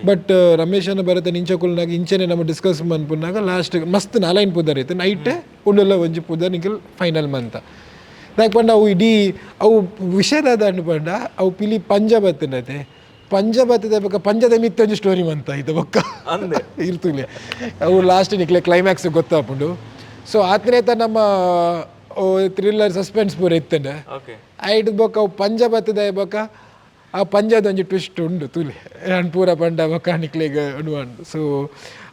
but Ramesh ಅಣ್ಣ, ಭರತ ಇಂಚಕುಲ್ನಾಗ ಇಂಚನೆ ನಮ್ಮ ಡಿಸ್ಕಸ್ ಮನ್ಪುನಾಗ ಲಾಸ್ಟ್ ಮಸ್ತ್ ನಾಲೈನ್ ಪುದರ್ ಇತ್ತು. ನೈಟ್ ಉಂಡುಲ್ಲ ಒಂಜಿ ಪುದರ್ ನಿಖಲ್ ಫೈನಲ್ ಮಂತ. ದಾಯೆ ಪಂಡ ಅವು ಇಡೀ ಅವು ವಿಷಯದ ಪಂಡ ಅವು ಪಿಲಿ ಪಂಜ ಬತ್ತನತೆ, ಪಂಜ ಬತ್ತದೆ ಬೊಕ್ಕ ಪಂಜದ ಮಿತ್ತ ಒಂಜಿ ಸ್ಟೋರಿ ಮಂತ ಇದು ಬೊಕ್ಕ ಅಂದೆ. ಇರ್ತುಲೆ ಅವು ಲಾಸ್ಟ್ ನಿಕ್ಲೆ ಕ್ಲೈಮ್ಯಾಕ್ಸ್ ಗೊತ್ತಾಪುಂಡು. ಸೊ ಆತನೇತ ನಮ್ಮ ಥ್ರಿಲ್ಲರ್ ಸಸ್ಪೆನ್ಸ್ ಪೂರ ಇತ್ತಂಡೆ. ಐಟ್ ಬೊಕ್ಕ ಅವು ಪಂಜ ಬತ್ತದ ಬೊಕ್ಕ ಆ ಪಂಜದ ಒಂಜಿ ಟ್ವಿಸ್ಟ್ ಉಂಡು ತೂಲೆ, ಯಾನ್ ಪೂರ ಪಂಡ ಬೊಕ್ಕ ನಿಕ್ಲೆಗ್ ಉಂಡು. ಸೊ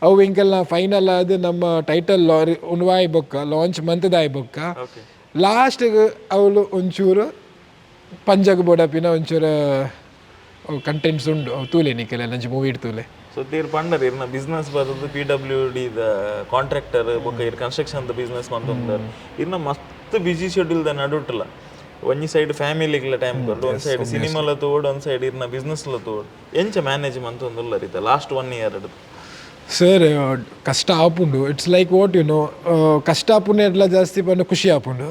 ಅವು ಇಂಕೆಲ್ಲ ಫೈನಲ್ ಆದ್ ನಮ್ಮ ಟೈಟಲ್ ಲಾರಿ ಉಂಡುವಾಯ್ ಬೊಕ್ಕ ಲಾಂಚ್ ಮಂತದಾಯ್ ಬೊಕ್ಕ ಲಾಸ್ಟ್ಗೆ ಅವಳು ಒಂಚೂರು ಪಂಜಗ್ ಬೋಡಪಿನ ಒಂಚೂರು ಕಂಟೆಂಟ್ಸ್ ಉಂಡು. ಅವು ತೂಲೆ ನಿಕ್ಕೆಲ್ಲ ನಂಜಿ ಮೂವಿ ತೂಲೆ. ಸೊ ತೀರ್ ಪಂಡರ್ ಇರ್ನ ಬಿಸ್ನೆಸ್ ಬರೋದು PWD the contractor, ಬೊಕ್ಕ ಇರ್ construction the business ಮಂತೊಂದಾರ್. ಇರ್ನ ಮಸ್ತ್ ಬಿಸಿ ಶೆಡ್ಯೂಲ್ ದ ನಡುಟ್ಲ ಒಂಜಿ ಸೈಡ್ ಫ್ಯಾಮಿಲಿಗ್ಲ ಟೈಮ್ ಕೊರ್ಡು, ಒಂದ್ ಸೈಡ್ ಸಿನಿಮಾಲ ತೋಡ್, ಒಂದ್ ಸೈಡ್ ಇರ್ನ ಬಿಸ್ನೆಸ್ ಲ ತೋಡ್, ಎಂಚ manage ಮಂತೊಂದುಲ್ಲ ರೀತ last one year? Sir, ಕಷ್ಟ ಆಪುಂಡು. It's like what you know, ಕಷ್ಟ ಆಪುಂಡು ಎಡ್ಲ ಜಾಸ್ತಿ ಪಂಡ ಖುಷಿ ಆಪುಂಡು.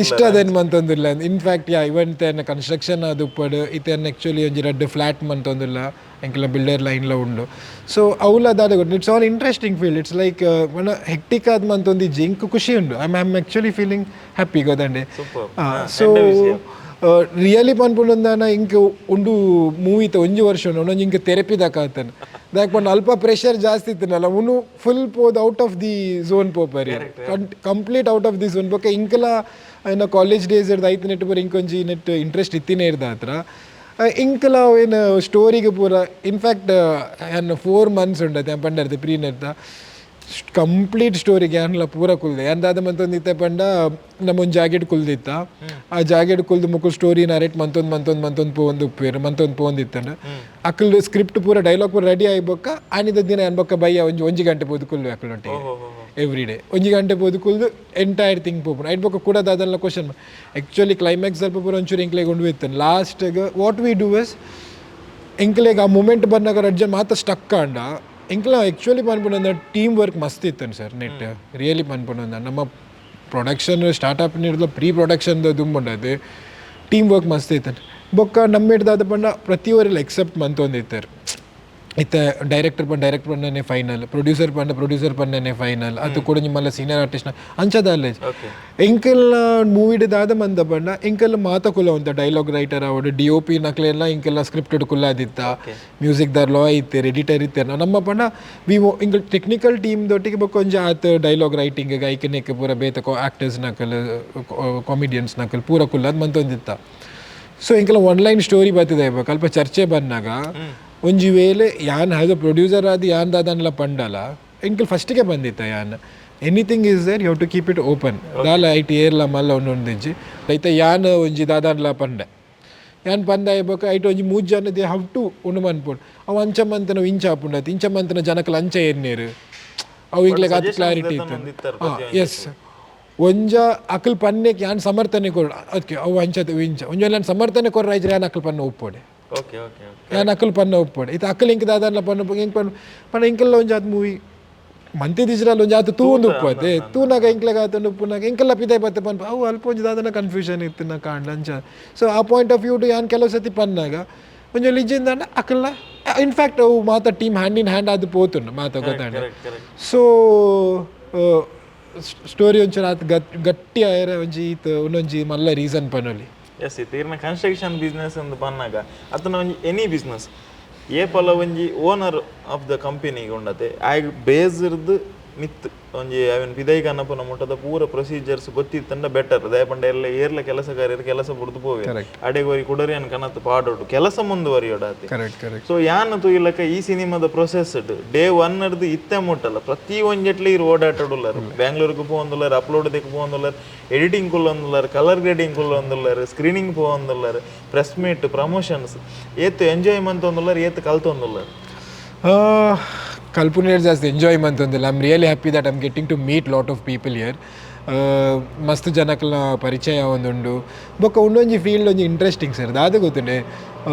ಇಷ್ಟ ಅದೇನು ಮಂತೊಂದಿಲ್ಲ. ಇನ್ಫ್ಯಾಕ್ಟ್ ಯಾ ಇವನ್ ತೇನ ಕನ್ಸ್ಟ್ರಕ್ಷನ್ ಅದು ಉಪ್ಪಡು ಇತ್ತೇನು ಆ್ಯಕ್ಚುಲಿ ಒಂಜಿ ರಡ್ಡ್ ಫ್ಲಾಟ್ ಮಂತೊಂದಿಲ್ಲ, ಎಂಕೆಲ್ಲ ಬಿಲ್ಡರ್ ಲೈನ್ಲ ಉಂಡು. ಸೊ ಅವಲ ದಾದ ಗೊತ್ತು, it's all interesting field. It's like ಮನ ಹೆಕ್ಟಿಕ್ ಆದ್ ಮಂತೊಂದಿಜ್ಜಿ, ಇಂಕ್ ಖುಷಿ ಉಂಡು. I am actually feeling happy ಗೊತ್ತಂಡೆ. So really ಪನ್ಪುಂಡಂದಾನ ಇಂಕ್ ಉಂಡು ಮೂವಿತ ಒಂಜಿ ವರ್ಷ ಉಂಡು ಒಂಜಿ ಇಂಕ್ ಥೆರಪಿ ಆತನ. ದಾಯೆ ಪಂಡ ಅಲ್ಪ ಪ್ರೆಷರ್ ಜಾಸ್ತಿ ಇತ್ತನಲ್ಲ, ಉನು ಫುಲ್ ಪೋದ್ out of the zone ಪೋಪರಿ, complete out of the zone. ಬೊಕ್ಕ ಇಂಕಲ ಏನ ಕಾಲೇಜ್ ಡೇಸ್ ಇರ್ದು ಐತ್ ನೆಟ್ ಪೂರ ಇಂಕೊಂಜಿ ನೆಟ್ ಇಂಟ್ರೆಸ್ಟ್ ಇತ್ತಿನೇ ಇರ್ದ ಹತ್ರ ಇಂಕಲ ಏನು ಸ್ಟೋರಿಗೆ ಪೂರ. ಇನ್ಫ್ಯಾಕ್ಟ್ ಯಾನ್ 4 ಮಂತ್ಸ್ ಉಂಡತೆ ಪಂಡರ್ದೆ ಪ್ರೀ ನೆತ್ತ ಕಂಪ್ಲೀಟ್ ಸ್ಟೋರಿಗೆ ಯಾನ್ಲ ಪೂರ ಕುಲ್ದೆ. ಯಾನ್ ದಾದ ಮಂತೊಂದಿತ್ತೆ ಪಂಡ, ನಮ್ಮೊಂದು ಜಾಗೆಟ್ ಕುಲ್ದಿತ್ತ, ಆ ಜಾಗೆಟ್ ಕುಲ್ದು ಮುಕುಲ್ ಸ್ಟೋರಿ ನರೇಟ್ ಮಂತೊಂದು ಮಂತೊಂದು ಮಂತೊಂದು ಪೋವೊಂದು ಉಪ್ಪೇರು ಮಂತೊಂದು ಪೋವೊಂದಿತ್ತಂಡ ಅಕುಲು ಸ್ಕ್ರಿಪ್ಟ್ ಪೂರ ಡೈಲಾಗ್ ಪೂರ ರೆಡಿ ಆಯಿ ಬೊಕ್ಕ ಆನಿದ ದಿನ ಯಾನ್ ಬೊಕ್ಕ ಬಯ್ಯ ಒಂಜಿ ಒಂಜಿ ಗಂಟೆ ಪೋದು ಕುಲ್ಲು ಅಕುಲೊಟ್ಟಿಗೆ. ಎವ್ರಿ ಡೇ ಒಂಜಿ ಗಂಟೆ ಪೋದು ಕುಲ್ದು ಎಂಟೈರ್ ಥಿಂಗ್ ಪೋಪುಂಡು. ಐಟ್ ಬೊಕ್ಕ ಕೂಡ ದಾದಲ್ಲ question actually climax ಸ್ವಲ್ಪ ಪೂರ ಒಂಚೂರು ಇಂಕ್ಲೆಗ್ ಉಂಡು ಇತ್ತು. ಲಾಸ್ಟ್ಗೆ what we do is ಎಂಕ್ಲೆಗ್ ಆ ಮೂಮೆಂಟ್ ಬಂದಾಗ ರಡ್ಡ್ ಜನ ಮಾತ್ರ ಸ್ಟಕ್ ಆಂಡ ಎಂಕ್ಲ ಆ್ಯಕ್ಚುಲಿ ಪನ್ಪುನಂದ ಟೀಮ್ ವರ್ಕ್ ಮಸ್ತ್ ಇತ್ತು sir. Net really ಪನ್ಪುನಂದ ನಮ್ಮ ಪ್ರೊಡಕ್ಷನ್ ಸ್ಟಾರ್ಟ್ ನೀಡ್ಲ ಪ್ರೀ ಪ್ರೊಡಕ್ಷನ್ ದುಂಬುಂಡದು ಟೀಮ್ ವರ್ಕ್ ಮಸ್ತ್ ಇತ್ತು. ಬೊಕ್ಕ ನಮ್ಮ ಹಿಡ್ದಾದ ಪಂಡ ಪ್ರತಿಯೊರಿಲ ಎಕ್ಸೆಪ್ಟ್ ಮಂತೊಂದಿತ್ತಾರೆ. ಇತ್ತ ಡೈರೆಕ್ಟರ್ ಪಂಡ ಡೈರೆಕ್ಟರ್ ಪಂಡನೆ ಫೈನಲ್, ಪ್ರೊಡ್ಯೂಸರ್ ಪಂಡ ಪ್ರೊಡ್ಯೂಸರ್ ಪಂಡನೆ ಫೈನಲ್, ಅದು ಕೂಡ ನಿಮ್ಮಲ್ಲ ಸೀನಿಯರ್ ಆರ್ಟಿಸ್ಟ್ ಅಂಚದ ಅಲ್ಲ. ಎಂಕೆಲ್ಲ ಮೂವಿಡ್ ದಾದ ಮಂದ ಪಂಡ ಎಂಕೆಲ್ಲ ಮಾತ ಕುಲ ಉಂತ ಡೈಲಾಗ್ ರೈಟರ್ ಅವಡು, ಡಿಒಪಿ ನಕ್ಲೆಲ್ಲ ಇಂಕೆಲ್ಲ ಸ್ಕ್ರಿಪ್ಟೆಡ್ ಕುಲ್ಲಾದಿತ್ತ, ಮ್ಯೂಸಿಕ್ ದಾರ್ ಲಾ ಇತ್ತೆರ್, ಎಡಿಟರ್ ಇತ್ತೆರ್. ನಮ್ಮ ಪಂಡ ವಿ ಇಂಕಲ್ ಟೆಕ್ನಿಕಲ್ ಟೀಮ್ ದೊಟ್ಟಿಗೆ ಬೊಕ್ಕ ಒಂಜಿ ಆತ ಡೈಲಾಗ್ ರೈಟಿಂಗ್ ಐಕನೆಕ್ ಪೂರ ಬೇತ ಆಕ್ಟರ್ಸ್ ನಕಲ್, ಕಾಮಿಡಿಯನ್ಸ್ ನಕಲ್ ಪೂರ ಕುಲ್ಲಾದ್ ಮಂತೊಂದಿತ್ತ. So ಎಂಕಲ one line story ಬರ್ತದೆ. ಅಲ್ಪ ಚರ್ಚೆ ಬಂದಾಗ ಒಂಜಿ ವೇಳೆ ಯಾನ್ as a producer ಆದ್ ಯಾನ್ ದಾದನ್ಲ ಪಂಡಲ, ಎಂಕಲ್ ಫಸ್ಟಿಗೆ ಬಂದಿತ್ತ ಯಾನ್, anything is there, you to keep it open. ದಾಲ ಐಟ್ ಏರ್ಲ ಮಲ್ಲ ಒಂದೊಂದಿಜ್ಜಿ. ಐತ ಯಾನ್ ಒಂಜಿ ದಾದನ್ಲ ಪಂಡೆ, ಯಾನ್ ಪಂದ ಬೊಕ್ಕ ಐಟ್ ಒಂಜಿ ಮೂಜ್ ಜನ they how to ಉಂಡು ಮನ್ಪೊಡು. ಅವು ಅಂಚ ಮಂತನ ಇಂಚ ಆಪುಂಡತ್, ಇಂಚ ಮಂತನ ಜನಕಲ್ ಅಂಚ ಏರ್ನೇರು, ಅವು ಇಂಕ್ಲೆಗ್ ಆತ್ ಕ್ಲಾರಿಟಿ ಇತ್ತು. ಎಸ್, ಒಂಜ ಅಕಲ್ ಪನ್ನೆಕ್ ಯಾನ್ ಸಮರ್ಥನೆ ಕೊರ್, ಅದಕ್ಕೆ ಅವು ಅಂಚ ಇಂಚ. ಒಂಜ ಯಾನ್ ಸಮರ್ಥನೆ ಕೊರ್ರ ಐಜ್ರೆ ಯಾನ್ ಅಕಲ್ ಪನ್ನ ಒಪ್ಪೊಡೆ. Okay okay okay ಯಾನ್ ಅಕಲ್ ಪನ್ನ ಒಪ್ಪೊಡೆ. ಇತ್ತೆ ಅಕಲ್ ಇಂಕ್ ದಾದನ್ಲ ಪನ್ನ, ಇಂಕ್ ಪನ್ನ ಪಂಡ ಇಂಕೆಲ್ಲ ಒಂಜಿ ಆತ್ ಮೂವಿ ಮಂತಿದಿಜ್ರಲ್ಲ, ಒಂಜಿ ಆತ್ ತೂಂದು ಉಪ್ಪತ್ತೆ. ತೂನಾಗ ಇಂಕ್ಲೆಗ್ ಆತಂಡು ಉಪ್ಪುನಾಗ ಇಂಕೆಲ್ಲ ಪಿದಾಯ್ ಬತ್ತೆ ಪನ್ಪ, ಅವು ಅಲ್ಪ ಒಂಜಿ ದಾದನ ಕನ್ಫ್ಯೂಷನ್ ಇತ್ತು ನಾ ಕಾಂಡ ಅಂಚ. ಸೊ ಆ point of view ಯಾನ್ ಕೆಲವು ಸತಿ ಪನ್ನಾಗ ಒಂಜಿ ಇಜ್ಜಿಂದಾಂಡ ಅಕಲ್ನ, ಇನ್ಫ್ಯಾಕ್ಟ್ ಅವು ಮಾತ team hand in hand ಅದು ಪೋತುಂಡು ಮಾತ, ಗೊತ್ತಾಂಡ? Correct correct so story ಒಂಚೂರು ಆತ್ ಗಟ್ಟಿ ಆಯರೆ ಒಂಜಿ ಈತ್ ಒಂದೊಂಜಿ ಮಲ್ಲ ರೀಸನ್ ಪನೊಲಿ. ಎಸ್, ಇತ್ತೆ ಕನ್ಸ್ಟ್ರಕ್ಷನ್ ಬಿಸ್ನೆಸ್ ಅಂದ್ ಪನ್ನಾಗ ಅತನ ಒಂಜಿ ಎನಿ ಬಿಸ್ನೆಸ್ ಏಪಲ ಒಂಜಿ owner of the company ಉಂಡತೆ, ಆಯ್ಗ್ ಬೇಸಿರ್ದು ಮಿತ್ ಒಂಜಿ ಅವೆನ್ ಪಿದೈ ಕನಪುನ ಮುಟ್ಟದ ಪೂರ ಪ್ರೊಸೀಜರ್ಸ್ ಗೊತ್ತಿತ್ತಂಡ ಬೆಟರ್. ದಯಪಂಡ ಎಲ್ಲ ಏರ್ಲ ಕೆಲಸಗಾರರು ಕೆಲಸ ಬುಡ್ದು ಪೋವೆ, ಅಡೆಗೆ ಒರಿ ಕುಡರಿಯನ್ ಕನತ್ ಪಾಡೋಡು, ಕೆಲಸ ಮುಂದುವರಿಯೋಡಾತೆ. Correct correct so ಯಾನ್ ತೂಯಿಲಕ ಈ ಸಿನಿಮಾದ process day one ಹಿಡ್ದು ಇತ್ತೆ ಮುಟ್ಟಲ್ಲ ಪ್ರತಿ ಒಂಜೆಟ್ಲ ಇರು ಓಡಾಟಡುಲ್ಲಾರ. ಬ್ಯಾಂಗ್ಳೂರ್ಗೆ ಪೋವೊಂದುಲ್ಲಾರ, ಅಪ್ಲೋಡ್ ದೆಕ್ ಪೋವೊಂದುಲ್ಲಾರ, ಎಡಿಟಿಂಗ್ ಕುಲ್ಲೊಂದುಲ್ಲಾರ, ಕಲರ್ ಗ್ರೇಡಿಂಗ್ ಕುಲ್ಲೊಂದುಲ್ಲಾರ, ಸ್ಕ್ರೀನಿಂಗ್ ಪೋವೊಂದುಲ್ಲಾರ, press meet, promotions, ಏತ್ ಎಂಜಾಯ್ ಮಂತೊಂದುಲ್ಲಾರ, ಏತ್ ಕಲ್ತೊಂದುಲ್ಲಾರ? ಕಲ್ಪುನೇರ್ ಜಾಸ್ತಿ, ಎಂಜಾಯ್ ಮಂತೊಂದಿಲ್ಲ. I'm really happy that I'm getting to meet lot of people here. ಮಸ್ತ್ ಜನಕ್ಲ ಪರಿಚಯ ಒಂದುಂಡು. ಬೊಕ್ಕ ಉಂಡೊಂಜಿ ಫೀಲ್ಡ್ ಒಂಜಿ ಇಂಟ್ರೆಸ್ಟಿಂಗ್ ಸರ್. ದಾದ ಗೊತ್ತುಂಡೆ,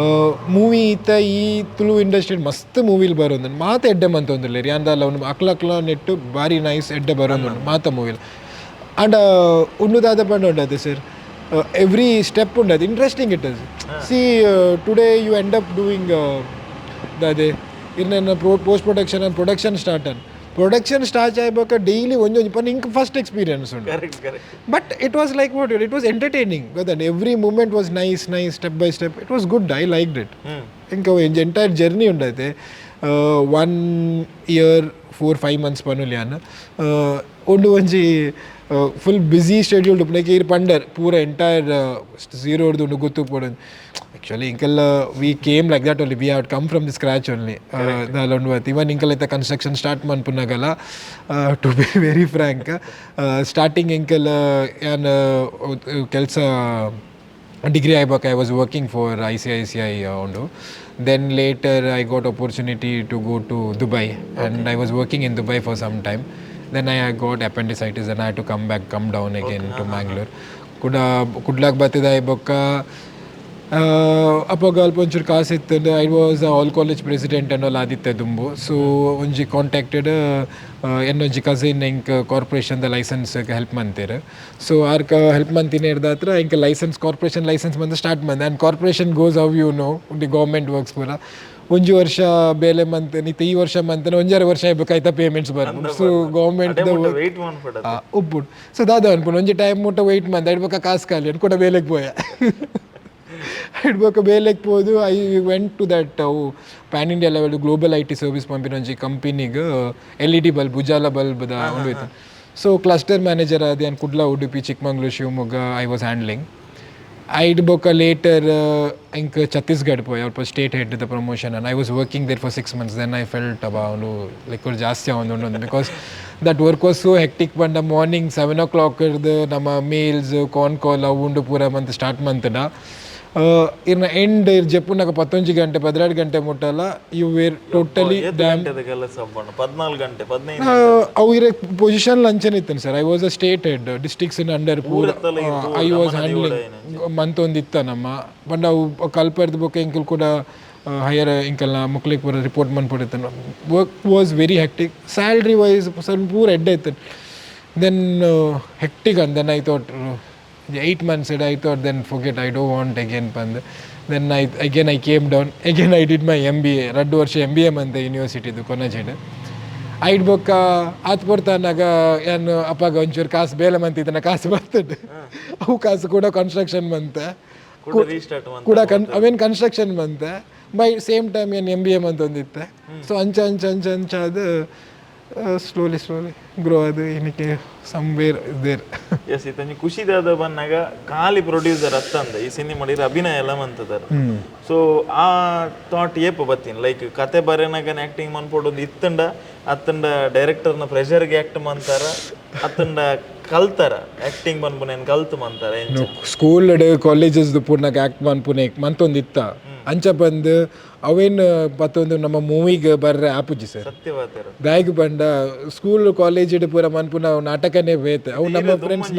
ಮೂವಿ ಇತ್ತ ಈ ತುಳು ಇಂಡಸ್ಟ್ರಿ ಮಸ್ತ್ ಮೂವಿಲ್ ಬರೋದುಂಡು, ಮಾತ ಎಡ್ಡೆ ಮಂತೊಂದುಲ್ಲೆರ್. ಯಾನ್ದಾಲ ಉಂಡು ಅಕ್ಲ ಅಕ್ಲ ನೆಟ್ಟು ಬಾರಿ ನೈಸ್ ಎಡ್ಡೆ ಬರೋದುಂಡು ಮಾತ ಮೂವಿಲ್. ಆಂಡ ಉಂಡು ದಾದ ಪಂಡ ಉಂಡತೆ sir, every step ಉಂಡದು interesting it is. See, today you end up doing ದಾದೆ ಇರ್ನ post production and production start an production start ಆಯ್ಬೊಕ್ಕ daily ಒಂಜೊಂಜಿ ಪಂಡ ಇಂಕ್ ಫಸ್ಟ್ ಎಕ್ಸ್ಪೀರಿಯನ್ಸ್ ಉಂಡು. Correct correct But it was like what, it was entertaining ಗೊತ್ತಾ? Every moment was nice, nice, step by step it was good. I like it. ಇಂಕ entire journey ಉಂಡೈತೆ. 1 year 4-5 months ಪನುಲಿಯಾನ್ ಉಂಡು. ಒಂಜಿ full busy schedule. Like ಈರ್ ಪಂಡರ್ ಪೂರ entire ಝೀರೋಡ್ದು ಉಂಡು ಗೊತ್ತು ಪೋಡು. Actually ಇಂಕೆಲ್ಲ we came like that only. We have come from the scratch only. ದಾಲ ಉಂಡು. ಇವನ್ ಇಂಕೆಲ್ಲ ಇತ್ತ ಕನ್ಸ್ಟ್ರಕ್ಷನ್ ಸ್ಟಾರ್ಟ್ ಮನ್ಪುನಾಗಲ, to be very frank, starting ಎಂಕೆಲ್ಲ ಯಾನ್ ಕೆಲಸ ಡಿಗ್ರಿ ಆಯ್ಬೊಕ್ಕ I was working for ICICI ಉಂಡು. Then later I got opportunity to go to Dubai and I was working in Dubai for some time. Then I got appendicitis and I to come back, come down again to Mangalore. ಕುಡ ಕುಡ್ಲಾಕ್ ಬತ್ತಿದ ಬೊಕ್ಕ ಅಪ್ಪಗ ಅಲ್ಪ ಒಂಚೂರು ಕಾಸು ಇತ್ತು. I was all college president and all ಆದಿತ್ತೆ ದುಂಬು. ಸೊ ಒಂಜಿ contacted ಎನ್ನೊಂಜಿ cousin ಎಂಕ್ ಕಾರ್ಪೊರೇಷನ್ದ ಲೈಸೆನ್ಸ್ ಹೆಲ್ಪ್ ಮಂತೇರು. ಸೊ ಆರ್ಕ ಹೆಲ್ಪ್ ಮಂತಿನ ಹಿಡ್ದಾತ್ರ ಎಂಕ್ licence, corporation licence ಬಂದು ಸ್ಟಾರ್ಟ್ ಮಂದೆ. And corporation goes how, you know, the government works ಪೂರ. ಒಂಜಿ ವರ್ಷ ಬೇಲೆ ಮಂತ್ ನಿತ್ತೆ ಈ ವರ್ಷ ಮಂತನ ಒಂಜಾರು ವರ್ಷ ಆಯ್ಬೇಕಾಯ್ತಾ ಪೇಮೆಂಟ್ಸ್ ಬರ್ಪುಂಡು. So government weight ಮನ್ಪಡ. ಉಪ್ಪುಂಡು. ಸೊ ದಾದ ಅನ್ಪುಂಡು, ಒಂಜಿ ಟೈಮ್ ಮುಟ್ಟ ವೆಯ್ಟ್ ಮಂತ್ ಐಡ್ಬೊಕ್ಕ ಕಾಸು ಖಾಲಿ ಅನ್ಕೂಡ ಬೇಲೆಗೆ ಪೋಯ. ಐಡ್ಬೊಕ್ಕ ಬೇಲೆಗೆ ಪೋದು I went to that ಅವು pan India level global IT service ಪಂಪಿನ ಒಂಜಿ ಕಂಪನಿಗೆ LED bulb, Ujala ಬಲ್ಬ್ದ ಉಂಡು ಇತ್ತು. So cluster manager ಆದ ಯಾನ್ Kudla, Udupi, Chikmagalur, Shivamogga I was handling. ಐಡ್ ಬೊಕ್ಕ ಲೇಟರ್ ಇಂಕ್ ಛತ್ತೀಸ್ಗಢ ಪೋಯ್, ಅಲ್ಪ state head the promotion, and I was working there for 6 months. Then I felt ಅಬ್ಬಾ ಅವನು ಲೈಕ್ ಜಾಸ್ತಿ ಅವನು, because that work was so hectic. ಪಂಡ ಮಾರ್ನಿಂಗ್ ಸೆವೆನ್ ಓ clock ಇರ್ದು ನಮ್ಮ ಮೇಲ್ಸ್ ಕಾನ್ ಕಾಲ್ ಅವು ಉಂಡು ಪೂರ ಮಂತ್ ಸ್ಟಾರ್ಟ್ ಮಂತ್ಡ ಇರ್ನ ಎಂಡ್ ಇರ್ ಜೆಪ್ಪುನಾಗ 11 ಗಂಟೆ 12 ಗಂಟೆ ಮುಟ್ಟಲ್ಲ you wear totally ಏತ್ ಗಂಟೆದ ಕೆಲಸ ಪಂಡ? 14 ಗಂಟೆ, 15? ಅವು ಇರೋ ಪೊಸಿಷನ್ ಅಂಚನೆ ಇತ್ತು sir. I was a state head, districts in under ಪೂರ I was handling month ಒಂದು ಇತ್ತ ನಮ್ಮ. ಬಟ್ ಅವು ಕಲ್ಪರ್ದು ಬೊಕ್ಕ ಎಂಕಲ್ ಕೂಡ ಹೈಯರ್ ಎಂಕಲ್ನ ಮುಕ್ಲಿಕ್ ಪೂರ report ಮನ್ಪೊಡಿತ್ತು. Work was very hectic. Salary wise ಸ್ವಲ್ಪ ಪೂರ ಎಡ್ಡೆ ಇತ್ತು. Then hectic and then I thought 8 months I thought, then forget, I don't want again ಪಂದ್. Then I again I came down, again I did my MBA. ರಡ್ಡು ವರ್ಷ M B A ಮಂತೆ ಯೂನಿವರ್ಸಿಟಿದು ಕೊನಜೆಡ್. ಐಡ್ ಬೊಕ್ಕ ಆತ್ ಪೊರ್ತಾನಾಗ ಯಾನ್ ಅಪ್ಪಾಗ ಒಂಚೂರು ಕಾಸು ಬೇಲೆ ಮಂತಿದ್ದನ ಕಾಸು ಬರ್ತದೆ. ಅವು ಕಾಸು ಕೂಡ ಕನ್ಸ್ಟ್ರಕ್ಷನ್ ಬಂತೆ. ಕೂಡ ರೀಸ್ಟಾರ್ಟ್ ಮಂತ್. ಕೂಡ ಕನ್ ಅವೇನು ಕನ್ಸ್ಟ್ರಕ್ಷನ್ ಬಂತೆ. By same time ಏನು M B A ಮಂತೊಂದಿತ್ತೆ. ಸೊ ಅಂಚ ಅಂಚ ಅಂಚ ಅಂಚ ಅದು ಸ್ಲೋಲಿ ಸ್ಲೋಲಿ Grow ಅದು ಏನಕ್ಕೆ somewhere there. S, ಇತ್ತಂಜಿ ಖುಷಿ ದಾದ ಬಂದಾಗ ಖಾಲಿ ಪ್ರೊಡ್ಯೂಸರ್ ಅತ್ತಂದ ಈ ಸಿನಿಮಾ ಅಭಿನಯ ಎಲ್ಲ ಮಂತದಾರ. ಸೊ ಆ ಥಾಟ್ ಏಪ ಬತ್ತೀನಿ, ಲೈಕ್ ಕತೆ ಬರೆನಾಗ ಆಕ್ಟಿಂಗ್ ಮನ್ಪೊಡೊಂದು ಇತ್ತಂಡ, ಅತ್ತಂಡ ಡೈರೆಕ್ಟರ್ನ ಪ್ರೆಷರ್ಗೆ ಆಕ್ಟ್ ಮಂತಾರ, ಅತ್ತಂಡ ಕಲ್ತಾರ ಆಕ್ಟಿಂಗ್ ಪನ್ಪುನೇನ್ ಕಲ್ತು ಮಂತಾರ ಎಂಚ? ಸ್ಕೂಲ್ ಕಾಲೇಜಸ್ ಪೂರ್ಣಕ್ ಆಕ್ಟ್ ಮನ್ಪುನೆ ಮಂತೊಂದಿತ್ತ. ಅಂಚ ಬಂದು ಅವೇನು ಪತ್ತೊಂದು ನಮ್ಮ ಮೂವಿಗೆ ಬರ್ರೆ ಆಪುಜಿ ಸರ್. ಸತ್ಯವಾತರ. ದಾಯಿಗ್ ಬಂಡ ಸ್ಕೂಲ್ ಕಾಲೇಜ್ ಪೂರ ಮನ್ಪುನ ನಾಟಕನೇ ಬೇತೆ, ಅವು ನಮ್ಮ ಫ್ರೆಂಡ್ಸ್.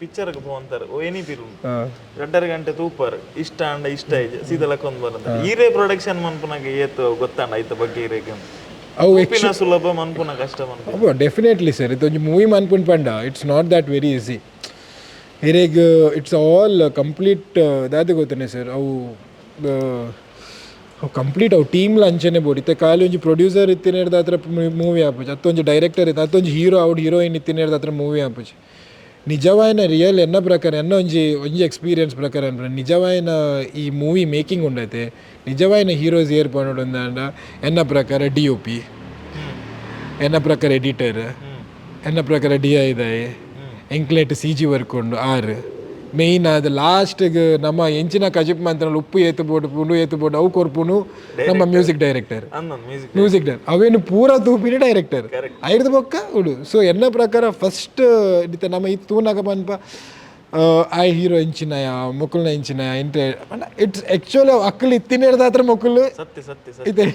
ಪಿಕ್ಚರ್ ಪೋಂತಾರ, ಎನಿ ಫಿಲ್ಮ್ 2.5 ಗಂಟೆ ತೂಪರ್, ಇಷ್ಟ ಅಂಡ ಇಷ್ಟ ಇಜ್ಜ ಸೀದಾ ಲಕ್ಕೊಂದು ಬರಂತ. ಈರೇ ಪ್ರೊಡಕ್ಷನ್ ಮನ್ಪುನಾಗ ಏತು ಗೊತ್ತಾಂಡ ಐತ ಬಗ್ಗೆ ಈರೇಗ? ಅವು ತೂಪಿನ ಸುಲಭ, ಮನ್ಪುನ ಕಷ್ಟ ಮನ್ಪು. Definitely sir. ಇದೊಂದು ಮೂವಿ ಮನ್ಪುನ್ ಪಂಡ it's not that very easy. ಹಿರೇಗ್ it's all complete ದಾದ ಗೊತ್ತನೆ ಸರ್, ಅವು ಅವು ಕಂಪ್ಲೀಟ್ ಅವು ಟೀಮ್ಲ ಅಂಚನೆ ಬೋಡು. ಇತ್ತೆ ಖಾಲಿ ಒಂಜಿ ಪ್ರೊಡ್ಯೂಸರ್ ಇತ್ತಿನೇರ್ದ ಹತ್ರ ಮೂವಿ ಆಪುಜಿ, ಅತ್ತೊಂಜಿ ಡೈರೆಕ್ಟರ್ ಇತ್ತು, ಅತ್ತೊಂಜಿ ಹೀರೋ ಅವಡು ಹೀರೋಯಿನ್ ಇತ್ತಿನೇರ್ದ ಹತ್ರ ಮೂವಿ ಆಪುಜಿ. ನಿಜವಾಯಿನ ರಿಯಲ್ ಎನ್ನ ಪ್ರಕಾರ, ಎನ್ನ ಒಂಜಿ ಒಂಜಿ ಎಕ್ಸ್ಪೀರಿಯನ್ಸ್ ಪ್ರಕಾರ ಅನ್ಪುನ, ನಿಜವಾಯಿನ ಈ ಮೂವಿ ಮೇಕಿಂಗ್ ಉಂಡೈತೆ ನಿಜವಾಯಿನ ಹೀರೋಸ್ ಏರ್ ಪನೊಡು ಅಂಡ ಎನ್ನ ಪ್ರಕಾರ ಡಿಒಪಿ, ಎನ್ನ ಪ್ರಕಾರ ಎಡಿಟರ್, ಎನ್ನ ಪ್ರಕಾರ ಡಿ ಐದಾಯಿ, ಎಂಕ್ಲೇಟ್ ಸಿಜಿ ವರ್ಕ್ ಉಂಡು. ಆರು ಮೇಯ್ನ್ ಅದು ಲಾಸ್ಟ್ಗೆ ನಮ್ಮ ಎಂಚಿನ ಕಜಿಪ್ ಮಂತ್ರನಲ್ಲಿ ಉಪ್ಪು ಏತು ಬೋಡು, ಪುಂಡು ಏತು ಬೋಡು, ಅವು ಕೊರ್ಪುನು ನಮ್ಮ ಮ್ಯೂಸಿಕ್ ಡೈರೆಕ್ಟರ್. ಅಂದೊಂದು music music director ಅವೇನು ಪೂರ ತೂಪಿನ ಡೈರೆಕ್ಟರ್ ಐದು ಬೊಕ್ಕ ಉಡು. ಸೊ ಎನ್ನ ಪ್ರಕಾರ ಫಸ್ಟ್ ನಮ್ಮ ಈ ತೂನಾಗ ಪನ್ಪ ಆ ಹೀರೋ ಎಂಚಿನಯ, ಮೊಕುಲ್ನ ಎಂಚಿನಯ ಎಂಟೆ, it's actually ಅಕ್ಕಲು ಇತ್ತಿನೇರ್ದಾತ್ರ ಮೊಕುಲು. ಸತ್ಯ ಸತ್ಯ ಸತ್ಯ. ಇದೆ.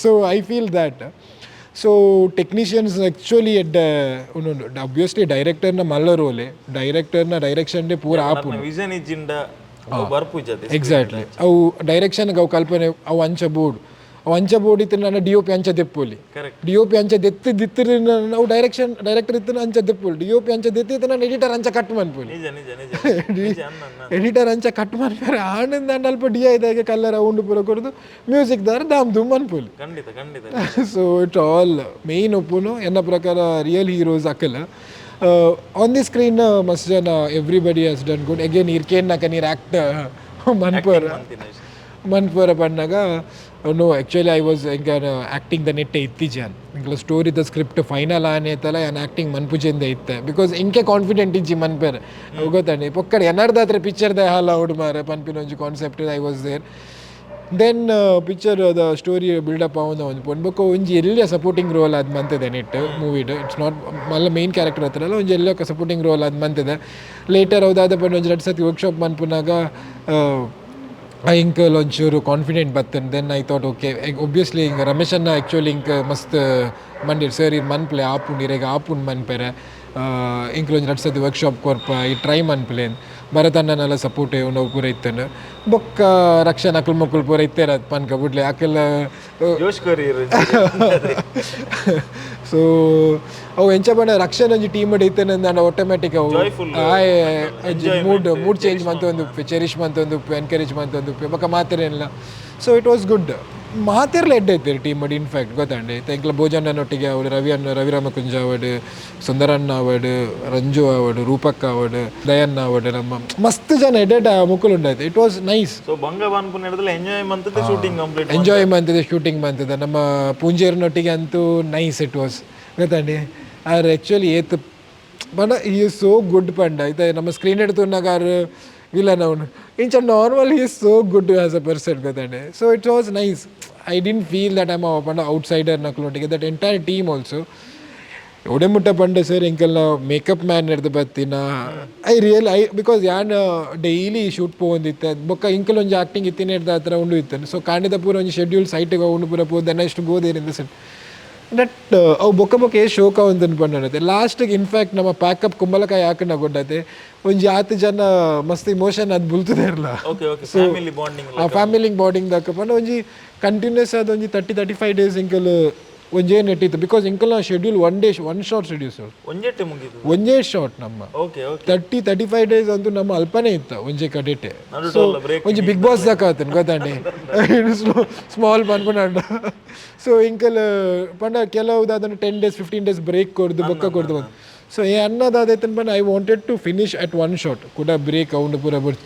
So I feel that so technicians actually ಎಡ್ಡ ಉಂಡು. ಅಬ್ವಿಯಸ್ಲಿ ಡೈರೆಕ್ಟರ್ನ ಮಲ್ಲ ರೋಲೆ, ಡೈರೆಕ್ಟರ್ನ ಡೈರೆಕ್ಷನ್ ಪೂರ ಆಪುಂಡು. ವಿಷನ್ ಇಜ್ಜಿಂಡ ಅವು ಬರ್ಪುಜತೆ. ಎಕ್ಸಾಕ್ಟ್ಲಿ, ಅವು ಡೈರೆಕ್ಷನ್ಗೆ ಅವು ಕಲ್ಪನೆ, ಅವು ಅಂಚ ಬೋರ್ಡ್, ಅವು ಅಂಚ ಬೋರ್ಡ್ ಇತ್ತು ನನ್ನ ಡಿಒಪಿ ಅಂಚ ದೆಪ್ಪೊಲಿ. ಡಿಒಪಿ ಅಂಚ ದೆತ್ತಿ ದಿತ್ತಿರಿ ನಾವು ಡೈರೆಕ್ಷನ್ ಡೈರೆಕ್ಟರ್ ಇತ್ತು ಅಂಚ ದೆಪ್ಪೊಲಿ. ಡಿಒಪಿ ಅಂಚ ದೆತ್ತಿ ನಾನು ಎಡಿಟರ್ ಅಂಚ ಕಟ್ ಮನ್ಪೊಲಿ. ನಿಜ ನಿಜ ನಿಜ ನಿಜ ಅನ್ನ. ಎಡಿಟರ್ ಅಂಚ ಕಟ್ ಮನ್ಪರೆ ಆನಂದ ಅಂಡ ಅಲ್ಪ ಡಿ ಐದಾಗೆ ಕಲ್ಲರ್ ಉಂಡು ಪೂರ ಕೊರದು ಮ್ಯೂಸಿಕ್ ದಾರ ದಾಮ್ ದುಮ್ ಮನ್ಪೊಲಿ. ಖಂಡಿತ ಖಂಡಿತ. So it all main ಒಪ್ಪುನು ಎನ್ನ ಪ್ರಕಾರ ರಿಯಲ್ ಹೀರೋಸ್ ಅಕ್ಕಲ. On the screen ಮಸ್ತ್ ಜನ, everybody has done good. Again ಇರ್ಕೇನ್ ನಕ ನೀರು ಆ್ಯಕ್ಟ್ ಮನ್ಪುರ ಮನ್ಪುರ ಪಣ್ಣಾಗ, no, actually I was ಎಂಕ ಆ್ಯಕ್ಟಿಂಗ್ the ನೆಟ್ಟೆ ಇತ್ತೀಚೆ ಇಂಕ್ಲ story the script final ಆನೇತಲ್ಲ ಯಾನ್ ಆ್ಯಕ್ಟಿಂಗ್ ಮನ್ಪುಜೆಂದ ಇತ್ತೆ, because ಇಂಕೆ ಕಾನ್ಫಿಡೆಂಟ್ ಇಜ್ಜಿ ಮನ್ಪೆರೆ ಗೊತ್ತಾಂಡಿ. ಪೊಕ್ಕಡೆ ಎನ್ನಾರ್ದಾತ್ರ ಪಿಕ್ಚರ್ the ಹಾಲ ಔಡ್ ಮಾರೆ ಪನ್ಪಿನ ಒಂಜಿ concept I was there. Then picture the story build up ಆವೊಂದು ಒಂದು ಪೊನ್ ಬೊಕ್ಕ ಒಂಜಿ ಎಲ್ಲಿಯ ಸಪೋರ್ಟಿಂಗ್ ರೋಲ್ ಅದು ಮಂತದೆ ನೆಟ್ ಮೂವಿಡ್. It's not ಮಲ್ಲ ಮೇನ್ ಕ್ಯಾರೆಕ್ಟರ್ ಹತ್ರ, ಒಂಜಿ ಎಲ್ಲ ಸಪೋರ್ಟಿಂಗ್ ರೋಲ್ ಅದು ಮಂತದೆ. ಲೇಟರ್ ಹೌದಾದ ಪಂಡ ಒಂಜಿ ರಡ್ಡ್ ಸತಿ ವರ್ಕ್ಶಾಪ್ ಮನ್ಪುನಾಗ I ಇಂಕಲ್ ಒಂಚೂರು confident ಬತ್ತನ್. Then I thought, okay, obviously ಹಿಂಗೆ ರಮೇಶನ್ನ ಆ್ಯಕ್ಚುಲಿ ಇಂಕ್ ಮಸ್ತ್ ಮಂಡಿರ್ ಸರ್, ಇರ್ ಮನ್ಪ್ಲೆ ಆಪುಂಡು, ಇರೆಗ್ ಆಪುಂಡು ಮನ್ಪೆರೆ, ಇಂಕ್ಲ ಒಂಜಿ ರಡ್ಡ್ ಸತಿ ವರ್ಕ್ಶಾಪ್ ಕೊರ್ಪ, ಈ ಟ್ರೈ ಮನ್ಪ್ಲೆ. ಭರತಣ್ಣನೆಲ್ಲ ಸಪೋರ್ಟ್ ಉಂಡು ಪೂರ ಇತ್ತನು. ಬೊಕ್ಕ ರಕ್ಷಣಾ ಅಕುಲ್ ಮೊಕುಲ್ ಪೂರ ಇತ್ತೇರ ಪನ್ಕ ಬುಡ್ಲೆ ಅಕಲ್. ಜೋಶ್ ಕೊರಿ. ಸೊ ಅವು ಎಂಚ ಪಂಡ ರಕ್ಷಣೆ ಒಂಜಿ ಟೀಮ್ ಇತ್ತೇನೆ ಆಟೋಮ್ಯಾಟಿಕ್ ಅವು Joyful. Mood mood change ಮಂತೊಂದು, cherish ಮಂತೊಂದು, encourage ಮಂತೊಂದು, ಬೊಕ್ಕ ಮಾತೆರೆಲ್ಲ. So it was good. ಮಾತೆರ್ಲ ಎಡ್ಡೆ ಇತ್ತೆರ್ team in fact ಗೊತ್ತಂಡೆ. ಎಂಕ್ಲ ಭೋಜಣ್ಣನೊಟ್ಟಿಗೆ ಅವಡು, ರವಿ ಅಣ್ಣ, ರವಿರಾಮ ಕುಂಜ ಅವಡು, ಸುಂದರಣ್ಣ ಅವಡು, ರಂಜು ಅವಡು, ರೂಪಕ್ಕ ಅವಡು, ದಯಣ್ಣ ಅವಡು, ನಮ್ಮ ಮಸ್ತ್ ಜನ ಎಡ್ಡೆ ಮುಕುಲು ಉಂಡಾಯ್ತು. It was nice. So ಬಂಗ ಪನ್ಪುನ ಹಿಡಿದ್ರೆ ಎಂಜಾಯ್ ಮಂತದೆ shooting complete. Enjoy ಮಂತದೆ shooting ಮಂತದೆ. ನಮ್ಮ ಪೂಂಜೇರ್ನೊಟ್ಟಿಗೆ ಅಂತೂ nice it was ಗೊತ್ತಂಡಿ. R actually ಏತ್ ಪಂಡ he is so good ಪಂಡ ಇತ್ತೆ ನಮ್ಮ ಸ್ಕ್ರೀನ್ ಎಡ್ತುನ್ನಾಗ ಆರ್ ವಿಲನ್ ಅವನು ಇಂಚ normal, he is so good as a person ಗೊತ್ತಂಡೆ. So it was nice. I didn't feel that I'm ಪಂಡ ಔಟ್ಸೈಡರ್ ನಕ್ಲೊಟ್ಟಿಗೆ. That entire team also ಒಡೆಮುಟ್ಟ ಪಂಡ ಸರ್, ಎಂಕೆಲ್ಲ ಮೇಕಪ್ ಮ್ಯಾನ್ ಎಡ್ದು ಬತ್ತಿನ I real I because ಯಾನ್ ಡೈಲಿ ಶೂಟ್ ಪೋವೊಂದಿತ್ತೆ. ಬೊಕ್ಕ ಇಂಕಲ್ ಒಂಜಿ ಆಕ್ಟಿಂಗ್ ಇತ್ತಿನ ಎಡ್ದು ಹತ್ರ ಉಂಡು ಇತ್ತೇನೆ. ಸೊ ಕಾಂಡಿದ ಪೂರ ಒಂಜಿ ಶೆಡ್ಯೂಲ್ ಸೈಟ್ಗೆ ಉಂಡು ಪೂರ ಪೋ, then ಅಷ್ಟು go there in the set that ಅವು ಬೊಕ್ಕ ಬೊಕ್ಕ ಏ ಶೋಕ ಒಂದನ್ನು ಪಂಡತೆ. ಲಾಸ್ಟಿಗೆ ಇನ್ಫ್ಯಾಕ್ಟ್ ನಮ್ಮ ಪ್ಯಾಕಪ್ ಕುಂಬಳಕಾಯಿ ಹಾಕಂಡ ಕೊಟ್ಟತೆ ಒಂಜಿ ಆತು ಜನ ಮಸ್ತ್ ಇಮೋಷನ್ ಅದು ಬುಲ್ತದೆ ಇರಲ್ಲ. Okay okay family bonding. ಆ ಫ್ಯಾಮಿಲಿ ಬಾಂಡಿಂಗ್ ದಕ್ಕ ಪಂಡ ಒಂಜಿ ಕಂಟಿನ್ಯೂಸ್ ಆದ ಒಂಜಿ 30-35 ಡೇಸ್ ಇಂಕಲ್ ಒಂಜೇ ನೆಟ್ಟಿತ್ತು. Because Ilkal schedule one day one shot schedule sir. ಒಂಜೆಟ್ಟೆ ಮುಗೀತು. ಒಂಜೇ ಶಾಟ್ ನಮ್ಮ. Okay okay 30-35 days ಅಂತೂ ನಮ್ಮ ಅಲ್ಪನೇ ಇತ್ತ ಒಂಜೇ ಕಡೆಟೆ. ನಡುಟು ಬ್ರೇಕ್. ಒಂಜಿ ಬಿಗ್ ಬಾಸ್ ದಾಕ ಆತನ್ ಗೊತ್ತಂಡಿ, ಸ್ಮಾಲ್ ಪನ್ಪುನಂಡ. ಸೊ ಇಂಕಲ್ ಪಂಡ ಕೆಲವು ಅದನ್ನು 10 days 15 days break ಕೊಡ್ದು ಬೊಕ್ಕ ಕೊಡ್ದು. ಸೊ ಏ ಅನ್ನದಾದೈತನ್ ಪಂಡ I wanted to finish at one shot ಕೂಡ ಬ್ರೇಕ್ ಅವ್ನು ಪೂರ ಬರ್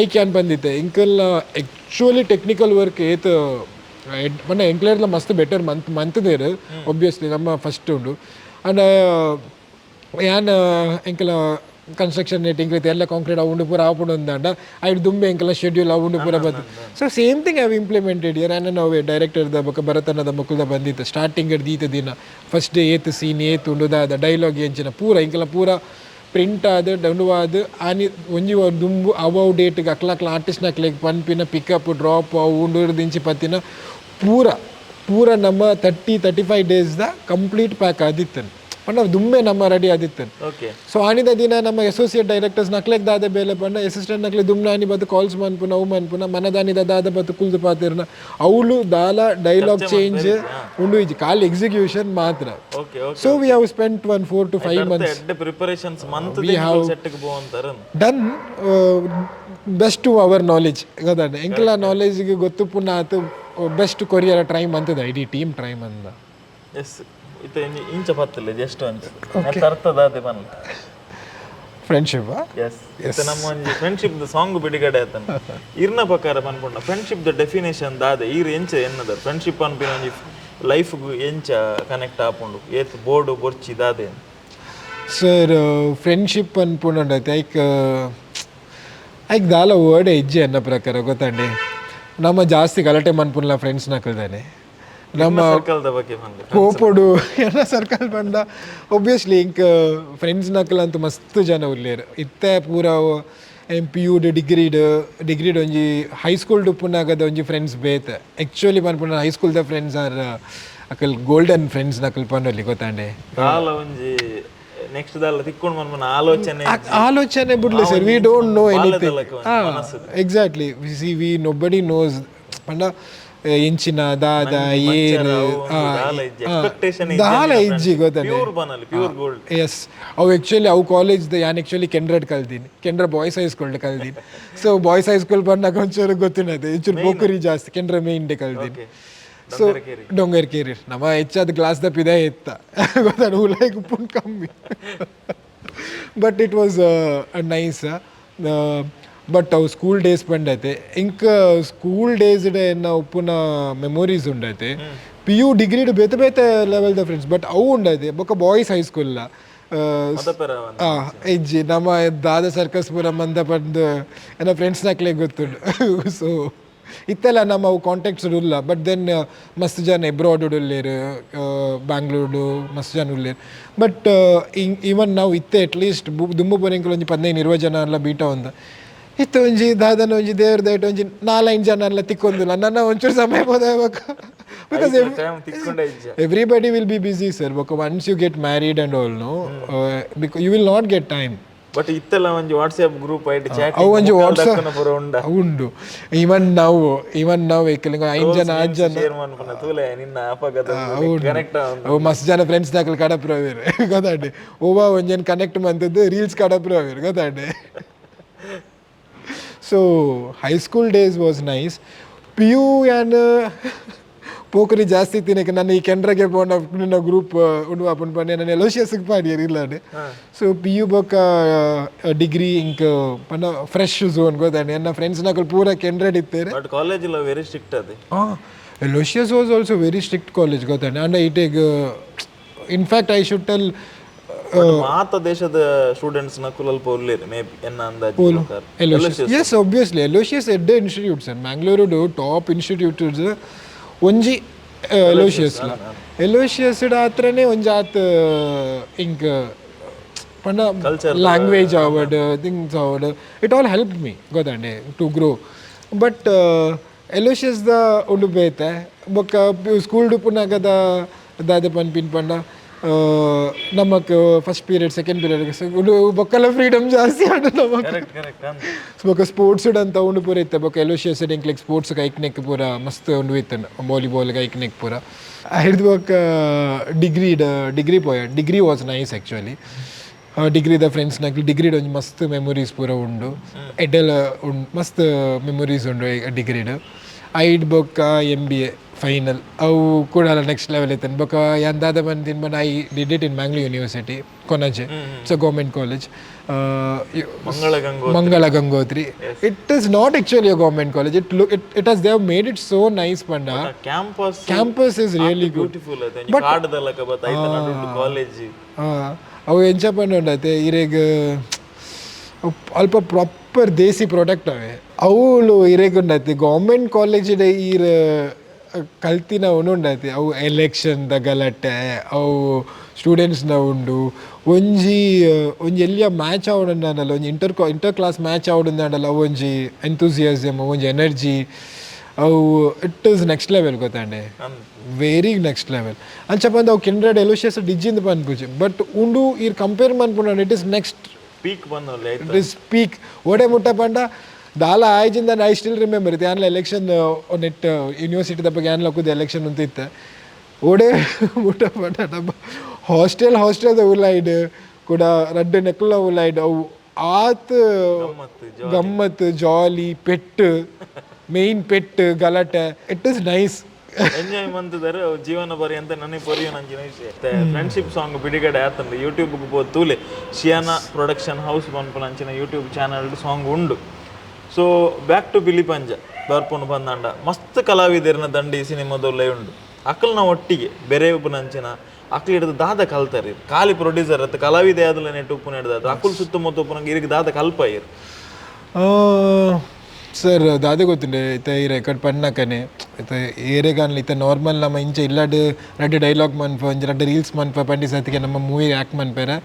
I can ಬಂದಿತ್ತೆ. Ilkal actually technical work ಏತ್ ಪಂಡ ಎಂಕ್ಲೇರ್ಲ ಮಸ್ತ್ ಬೆಟರ್ ಮಂತ್ ಮಂತ್ದೇರು. ಒಬ್ವಿಯಸ್ಲಿ ನಮ್ಮ ಫಸ್ಟ್ ಉಂಡು. ಅಂಡ್ ಯಾನ್ ಎಂಕಲ ಕನ್ಸ್ಟ್ರಕ್ಷನ್ ಎಂಕ್ಲ ಎಲ್ಲ ಕಾಂಕ್ರೀಟ್ ಅವು ಪೂರ ಆಪುಂಡು ಅಂದಾಂಡ, ಐಟ್ ದುಂಬೆ ಎಂಕಲ ಶೆಡ್ಯೂಲ್ ಅವು ಪೂರ ಬತ್ತು. So same thing have implemented here. And ನಾವು ಡೈರೆಕ್ಟರ್ದ ಬೊಕ್ಕ ಭರತನದ ಮೊಕ್ಕುಲ್ದ ಬಂದಿತ್ತು. ಸ್ಟಾರ್ಟಿಂಗ್ ದೀತ ದಿನ ಫಸ್ಟ್ ಡೇ ಏತ್ ಸೀನ್ ಏತ್ ಉಂಡು, ದಾದ ಡೈಲಾಗ್ ಎಂಚಿನ ಪೂರ ಎಂಕಲ ಪೂರ ಪ್ರಿಂಟ್ ಆದ್ ಡೌನ್ ಆನಿ ಒಂಜಿ ದುಂಬು ಅವು ಡೇಟ್ಗೆ ಅಕ್ಲ ಅಕ್ಲ ಆರ್ಟಿಸ್ಟ್ ನಕ್ಲೆಗ್ ಪನ್ಪಿನ ಪಿಕಪ್ ಡ್ರಾಪ್ ಅವು ಉಂಡು ದಿಂಚಿ ಪತ್ತಿನ ಪೂರ ಪೂರ ನಮ್ಮ 30-35 ಡೇಸ್ದ ಕಂಪ್ಲೀಟ್ ಪ್ಯಾಕ್ ಆದಿತ್ತನ್ ಪಂಡ ದುಂಬೆ ನಮ್ಮ ರೆಡಿ ಆದಿತ್ತನ್. ಸೊ ಆನಿದ ದಿನ ನಮ್ಮ ಅಸೋಸಿಯೇಟ್ ಡೈರೆಕ್ಟರ್ಸ್ ನಕ್ಲೆಗ್ ದಾದ ಬೇಲೆ ಪಂಡ, ಅಸಿಸ್ಟೆಂಟ್ ನಕ್ಲೆ ದುಮ್ನಾನಿ ಬತ್ತು ಕಾಲ್ಸ್ ಮನ್ಪುನ, ಅವು ಮನ್ಪುನ, ಮನದಾನಿದ ದಾದ ಬತ್ತು ಕುಲ್ದು ಪಾತಿರ್ನ, ಅವಳು ದಾಲ ಡೈಲಾಗ್ ಚೇಂಜ್ ಉಂಡು ಇಜ್ಜಿ, ಖಾಲಿ ಎಕ್ಸಿಕ್ಯೂಷನ್ ಮಾತ್ರ. Okay okay So we have spent one 4 to 5 months. ಎಡ್ಡೆ ಪ್ರಿಪರೇಷನ್ಸ್ ಮಂತ್ ಸೆಟ್ ಗೆ ಪೋವಂತಾರ. Done best to our knowledge ಗೊತ್ತಾಂಡ. ಎಂಕಲ ನಾಲೆಜ್ಗೆ ಗೊತ್ತು ಪುನಃ ಆತು ಬೆಸ್ಟ್ ಕೊರಿಯರ್ ಟ್ರೈ ಮಂತದ, ಇಡೀ ಟೀಮ್ ಟ್ರೈ ಮಂದ. ಎಸ್, ಇತ್ತ ಇಂಚ ಪತ್ತಲೆ ಜಸ್ಟ್ ಒಂಚ ಅರ್ಥದ ಪನ್ಲೆ. ಫ್ರೆಂಡ್ಶಿಪ್. ಎಸ್, ಇತ್ತ ನಮ್ಮ ಒಂಜಿ ಫ್ರೆಂಡ್ಶಿಪ್ the song ಬಿಡುಗಡೆ ಆತನ. ಇರ್ನ ಪ್ರಕಾರ ಪನ್ಪುಂಡ ಫ್ರೆಂಡ್ಶಿಪ್ the definition ದಾದ? ಈರ್ ಎಂಚ ಎನ್ನದ? ಫ್ರೆಂಡ್ಶಿಪ್ ಅನ್ಪಿನ ಒಂಜಿ ಲೈಫ್ ಎಂಚ ಕನೆಕ್ಟ್ ಆಪುಂಡು? ಏತ್ ಬೋರ್ಡು ಬೊರ್ಚಿ ದಾದೆ? ಸರ್, ಫ್ರೆಂಡ್ಶಿಪ್ ಅನ್ಪುಂಡು ಐಕ್ ಐಕ್ ದಾಲ ವರ್ಡ್ ಇಜ್ಜೆ ಅನ್ನ ಪ್ರಕಾರ ಗೊತ್ತಂಡಿ. ನಮ್ಮ ಜಾಸ್ತಿ ಗಲಾಟೆ ಮನ್ಪುನ್ಲ ಫ್ರೆಂಡ್ಸ್ ನಕಲ್ದಾನೆ ನಮ್ಮ. ಸರ್ಕಲ್ the ಬಗ್ಗೆ ಪನ್ಲೆ. ಕೋಪೊಡು ಎಲ್ಲ ಸರ್ಕಲ್ ಬಂದ. ಒಬ್ವಿಯಸ್ಲಿ ಇಂಕ್ ಫ್ರೆಂಡ್ಸ್ ನಕಲ್ ಅಂತೂ ಮಸ್ತ್ ಜನ ಉಲ್ಲೇರು ಇತ್ತೆ ಪೂರ. ಎಂ ಪಿ ಯುಡ್ ಡಿಗ್ರಿಡ್ ಡಿಗ್ರಿಡ್ ಒಂಜಿ ಹೈಸ್ಕೂಲ್ ಉಪ್ಪುನಾಗದ ಒಂಜಿ ಫ್ರೆಂಡ್ಸ್ ಬೇತೆ. ಆ್ಯಕ್ಚುಲಿ ಪನ್ಪುನ ಹೈಸ್ಕೂಲ್ದ ಫ್ರೆಂಡ್ಸ್ ಆರ್ ಅಕಲ್ ಗೋಲ್ಡನ್ ಫ್ರೆಂಡ್ಸ್ ನಕಲ್ ಪನ್ನೊಲಿ ಗೊತ್ತಾಂಡೆ. ದಾಲ ಒಂಜಿ ನೆಕ್ಸ್ಟ್ ದಾಲ ತಿಕ್ಕೊಂಡು ಮನ್ಪುನ ಆಲೋಚನೆ. ಆಲೋಚನೆ ಬುಡ್ಲೆ sir, we don't know anything. ಮನಸ್ಸು. Exactly, see, we nobody knows ಪಂಡ ಎಂಚಿನ ದಾದ ಏನು. ಎಕ್ಸ್ಪೆಕ್ಟೇಷನ್. ದಾಲ ಇಜ್ಜಿ ಗೊತ್ತಾನೆ. ಪ್ಯೂರ್ ಬನಲಿ, ಪ್ಯೂರ್ ಗೋಲ್ಡ್. ಎಸ್, ಅವು ಆ್ಯಕ್ಚುಲಿ ಅವು ಕಾಲೇಜ್ ಯಾನ್ ಆ್ಯಕ್ಚುಲಿ ಕೆನ್ರಡ್ ಕಲ್ದೀನಿ, ಕೆನ್ರ ಬಾಯ್ಸ್ ಹೈಸ್ಕೂಲ್ ಕಲ್ದೀನಿ. ಸೊ ಬಾಯ್ಸ್ ಹೈಸ್ಕೂಲ್ ಬಂದಾಗ ಒಂಚೂರು ಗೊತ್ತಿನದು, ಒಂಚೂರು ಪೋಕರಿ ಜಾಸ್ತಿ. ಕೆನ್ರ ಮೇನ್ ಡೇ ಕಲ್ದೀನಿ. ಸೊ ಡೊಂಗರ್ ಕೇರಿ ನಮ್ಮ ಹೆಚ್ಚಾದ ಕ್ಲಾಸ್ ದಪ್ಪ ಇದೇ ಇತ್ತ ಗೊತ್ತಾಡ, ಉಲಾಯ್ಗೆ ಉಪ್ಪುನ್ ಕಮ್ಮಿ. But it was nice. But ಅವು ಸ್ಕೂಲ್ ಡೇಸ್ ಬಂಡೈತೆ. ಇಂಕ ಸ್ಕೂಲ್ ಡೇಸ್ ಎನ್ನ ಉಪ್ಪುನ ಮೆಮೊರೀಸ್ ಉಂಡೈತೆ. ಪಿ ಯು ಡಿಗ್ರಿಡ್ ಬೇತೆ ಬೇತೆ ಲೆವೆಲ್ದ ಫ್ರೆಂಡ್ಸ್, ಬಟ್ ಅವು ಉಂಡೈತೆ. ಬೊಕ್ಕ ಬಾಯ್ಸ್ ಹೈಸ್ಕೂಲ್ ಇಜ್ಜಿ. ನಮ್ಮ ದಾದ ಸರ್ಕಸ್ ಪೂರ ಮಂದ ಪಂದ್ ಎನ್ನ ಫ್ರೆಂಡ್ಸ್ ನಕ್ಲೆ ಗೊತ್ತುಂಡು. ಸೊ ಇತ್ತೆಲ್ಲ ನಮ್ಮ ಅವು ಕಾಂಟ್ಯಾಕ್ಟ್ಸ್ ಉಲ್ಲ. ಬಟ್ then ಮಸ್ತ್ ಜನ ಎಬ್ರಾಡ್ ಉಲ್ಲೇರು, ಬ್ಯಾಂಗ್ಳೂರು ಮಸ್ತ್ ಜನ ಉಲ್ಲೇರು. ಬಟ್ ಈವನ್ ನಾವು ಇತ್ತೆ ಅಟ್ಲೀಸ್ಟ್ ದುಂಬು ಪೊರಿಂಕುಲು ಒಂಜಿ 15-20 ಜನ ಎಲ್ಲ ಬೀಟ ಒಂದ ಇತ್ತು. ಒಂಜಿ ದಾದನ ಒಂಜಿ ದೇವ್ರ ದಯಟ್ ಒಂಜಿ ನಾಲೈದು ಜನ ಎಲ್ಲ ತಿಕ್ಕೊಂದಿಲ್ಲ. ನನ್ನ ಒಂಚೂರು ಸಮಯ ಹೋದ because ತಿಕ್ಕೊಂಡೆ ಇಜ್ಜ. Everybody will be busy, sir. ಬೊಕ್ಕ once you get married and all, no, because you will not get time. But ಇತ್ತೆಲ್ಲ ಒಂಜಿ ವಾಟ್ಸ್ಆಪ್ ಗ್ರೂಪ್ ಐಟ್ ಚಾಟ್. ಅವು ಒಂಜಿ ವಾಟ್ಸ್ಆಪ್ ಪೂರ ಉಂಡ. ಉಂಡು. ಇವನ್ ನಾವು ಏಕಲಿಂಗ ಐದು ಜನ ಆರು ಜನ. ಶೇರ್ ಮನ್ಪುನ ತೂಲೆ ನಿನ್ನ ಅಪಗದ ಕನೆಕ್ಟ್. ಅವು ಮಸ್ತ್ ಜನ ಫ್ರೆಂಡ್ಸ್ ದಾಕಲ್ ಕಡಪ್ರ ಅವೇರು ಗೊತ್ತಾಂಡೆ. ಓವಾ ಒಂಜನ್ ಕನೆಕ್ಟ್ ಮಂತದ್ದು ರೀಲ್ಸ್ ಕಡಪ್ರ ಅವೇರು ಗೊತ್ತಾಂಡೆ. So high school days was nice. PU ಯಾನ್ ಪೋಕರಿ ಜಾಸ್ತಿ ತಿನ್ನಕ್ಕೆ ನನ್ನ ಈ ಕೆನ್ರಗೆ ಪೋಂಡ ನಿನ್ನ ಗ್ರೂಪ್ ಉಂಡು ಅಪ್ಪನ ಪಂಡೆ ನನ್ನ ಎಲೋಶಿಯಸ್ಗೆ ಪಾಡಿಯರ್ ಇಲ್ಲಾಂಡೆ. ಸೊ ಪಿ ಯು ಬೊಕ್ಕ ಡಿಗ್ರಿ ಇಂಕ್ ಪಂಡ ಫ್ರೆಶ್ ಝೋನ್ ಗೊತ್ತಾಂಡೆ. ನನ್ನ ಫ್ರೆಂಡ್ಸ್ ನಕಲ್ ಪೂರ ಕೆನ್ರಡ್ ಇತ್ತೇರೆ. ಬಟ್ ಕಾಲೇಜ್ ಎಲ್ಲ ವೆರಿ ಸ್ಟ್ರಿಕ್ಟ್ ಅದೇ. ಹಾಂ, Aloysius was also very strict college ಗೊತ್ತಾಂಡೆ. And it in fact I should tell ಮಾತ ದೇಶದ ಸ್ಟೂಡೆಂಟ್ಸ್ ನಕುಲ್ ಅಲ್ಪ ಉಲ್ಲೇರು ಮೇ ಬಿ ಎನ್ನ ಅಂದಾಜು ಪ್ರಕಾರ. ಎಲೋಶಿಯಸ್, ಎಸ್, ಒಬ್ವಿಯಸ್ಲಿ ಎಲೋಶಿಯಸ್ ಎಡ್ಡೆ ಇನ್ಸ್ಟಿಟ್ಯೂಟ್ ಸರ್. ಮ್ಯಾಂಗ್ಳೂರುಡು ಟಾಪ್ ಇನ್ಸ್ಟಿಟ್ಯೂಟ್ಸ್ ಒಂಜಿ ಎಲೋಶಿಯಸ್. ಎಲೋಶಿಯಸ್ ಆತ್ರನೇ ಒಂಜಿ ಆತ್ ಇಂಕ್ ಪಂಡ ಲ್ಯಾಂಗ್ವೇಜ್ ಆವಡ್, ಥಿಂಗ್ಸ್ ಆವಡ್, it all help me ಗೊತ್ತಂಡೆ to grow. But ಎಲೋಶಿಯಸ್ದ ಉಂಡು ಬೇತೆ. ಬೊಕ್ಕ ಸ್ಕೂಲ್ ಪುನಗದ ದಾದ ಪನ್ಪಿನ್ ಪಂಡ ನಮಕ್ ಫಸ್ಟ್ ಪೀರಿಯಡ್, ಸೆಕೆಂಡ್ ಪೀರಿಯಡ್ ಉಂಡು. ಬೊಕ್ಕಲ ಫ್ರೀಡಮ್ ಜಾಸ್ತಿ ಆಂಡ ನಮಕ್. ಕರೆಕ್ಟ್ ಕರೆಕ್ಟ್ ಅಂದ್. ಬೊಕ್ಕ ಸ್ಪೋರ್ಟ್ಸ್ ಅಂತ ಉಂಡು ಪೂರ ಇತ್ತೆ. ಬೊಕ್ಕ ಎಲೋಶಿಯಸ್ ಎಂಕ್ಲೆಗ್ ಸ್ಪೋರ್ಟ್ಸ್ ಐಕ್ನೆಕ್ ಪೂರ ಮಸ್ತ್ ಉಂಡು ಇತ್ತು, ವಾಲಿಬಾಲ್ ಐಕ್ನೆಕ್ ಪೂರ ಹಿಡ್ದು. ಬೊಕ್ಕ ಡಿಗ್ರಿ ಡಿಗ್ರಿ ಪೋಯ. Degree was nice actually. ಡಿಗ್ರಿದ ಫ್ರೆಂಡ್ಸ್ ನಕ್ಲು ಡಿಗ್ರಿಡ್ ಒಂಜಿ ಮಸ್ತ್ ಮೆಮೊರೀಸ್ ಪೂರ ಉಂಡು. ಎಡ್ಡೆಲ ಉಂಡು, ಮಸ್ತ್ ಮೆಮೊರೀಸ್ ಉಂಡು ಡಿಗ್ರಿಡ್. ಐಡ್ ಬೊಕ್ಕ ಎಂ ಬಿ ಎ. Final ಅವು ಕೂಡ ನೆಕ್ಸ್ಟ್ ಲೆವೆಲ್ ಇತ್ತನ್. ಬೊಕ ಯಾನ್ ದಾದ ಬಂದಿನ್ but I did it in Mangalore University, Konaje. It's a government college. Mangala Gangotri. Mangala Gangotri. It is not actually a government college. It look it it has they have made it so nice ಪಂಡ. Campus. Campus is really good. Beautiful ಅತ್ತೆ. ಕಾಡ್ದಲಕ ಬತ್ತ ಐತ ನಡುಟು college. ಅವು ಎಂಚ ಪಂಡ ಇರೆಗ್ ಅಲ್ಪ ಪ್ರಾಪರ್ ದೇಸಿ ಪ್ರಾಡಕ್ಟ್ ಅವೆ ಅವುಲು ಇರೆಗ್ ಉಂಡೈತಿ. ಗೌರ್ಮೆಂಟ್ ಕಾಲೇಜ್ ಈರ್ ಕಲ್ತಿನ ಉಂಡೈತಿ. ಅವು ಎಲೆಕ್ಷನ್ ದ ಗಲಾಟೆ, ಅವು ಸ್ಟೂಡೆಂಟ್ಸ್ನ ಉಂಡು. ಒಂಜಿ ಒಂಜಿ ಎಲ್ಲಿಯ ಮ್ಯಾಚ್ ಆವಡಂಡಲ್ಲ, ಒಂಜಿ inter inter class match ಆವಡಂಡಲ್ಲ, ಅವು ಒಂಜಿ ಎಂತೂಸಿಯಾಸಮ್, ಒಂಜಿ ಎನರ್ಜಿ, ಅವು it is next level ಗೊತ್ತಾಂಡೆ, very next level. ಅಂಚ ಬಂದು ಅವು ಕಿಂಡ್ರೆಡ್ ಎಲೋಶಿಯಸ್ ಡಿಜ್ಜಿಂದ ಪನ್ಪುಜಿ, ಬಟ್ ಉಂಡು ಈರ್ ಕಂಪೇರ್ ಮನ್ಪುಂಡ it is next peak ಬಂದಲ್ಲ. It is peak. ಓಡೆ ಮುಟ್ಟ ಪಂಡ ದಾಲ ಆಯ್ಜಿಂದ I still remember ಇದು. ಯಾನ್ಲ election net university ದಪ್ಪಗೆ ಯಾನ್ಲ ಕೂದ ಎಲೆಕ್ಷನ್ ಅಂತ ಇತ್ತು. ಓಡೆ ಮುಟ್ಟ ಪಂಡ ನಮ್ಮ ಹಾಸ್ಟೆಲ್ ಹಾಸ್ಟೆಲ್ದ ಉಲೈಡ್ ಕೂಡ ರಡ್ಡ್ ನೆಕ್ಲ ಉಲೈಡ್ ಅವು ಆತ್. ಗಮ್ಮತ್ತು. ಗಮ್ಮತ್, ಜಾಲಿ, ಪೆಟ್ಟು, ಮೇನ್ ಪೆಟ್ಟು ಗಲಾಟೆ. It is nice. Enjoy ಮಂತದಾರೆ ಅವು ಜೀವನ ಬರಿ ಅಂತ ನನಗೆ ಪೊರಿಯೋ ನಂಚಿನ ವಿಷಯ. ಫ್ರೆಂಡ್ಶಿಪ್ ಸಾಂಗ್ ಬಿಡುಗಡೆ ಆತಂದು ಯೂಟ್ಯೂಬ್ ಪೋ ತೂಲೆ. ಶಿಯಾನ ಪ್ರೊಡಕ್ಷನ್ ಹೌಸ್ ಪನ್ಪುನಂಚಿನ YouTube channel song ಉಂಡು. So back to Pilipanja ಬರ್ಪುನು ಬಂದಾಂಡ, ಮಸ್ತ್ ಕಲಾವಿದರ್ನ ದಂಡಿ ಸಿನಿಮಾದೊಲ್ಲೆ ಉಂಡು. ಅಕಲ್ನ ಒಟ್ಟಿಗೆ ಬೇರೆ ಉಪ್ಪುನಂಚಿನ ಅಕ್ಲು ಹಿಡಿದು ದಾದ ಕಲ್ತಾರೆ? ಖಾಲಿ ಪ್ರೊಡ್ಯೂಸರ್ ಅತ್ತ ಕಲಾವಿದ ಯಾವ್ದಲ್ಲ ನೆಟ್ಟು ಉಪ್ಪು ಹಿಡ್ದು ಅಕುಲ್ ಸುತ್ತಮುತ್ತ ಉಪ್ಪುನಂಗೆ ಇರಿಗೆ ದಾದ ಕಲ್ಪ ಇರು? ಸರ್, ದಾದೆ ಗೊತ್ತುಂಡೆ, ಇತ್ತೆ ಈ ರೆಕಾರ್ಡ್ ಪಣ್ಣಕನೆ ಇತ್ತೆ ಏರೆಗಾನ್ಲ ಇತ್ತೆ ನಾರ್ಮಲ್ ನಮ್ಮ ಇಂಚ ಇಲ್ಲಾಡ್ ರಡ್ಡ್ ಡೈಲಾಗ್ ಮನ್ಪ, ಒಂಜಿ ರಡ್ಡ್ ರೀಲ್ಸ್ ಮನ್ಪ ಪಂಡಿ ಸತಿಗೆ ನಮ್ಮ ಮೂವಿ ಆ್ಯಕ್ಟ್ ಮನ್ಪೆರೆ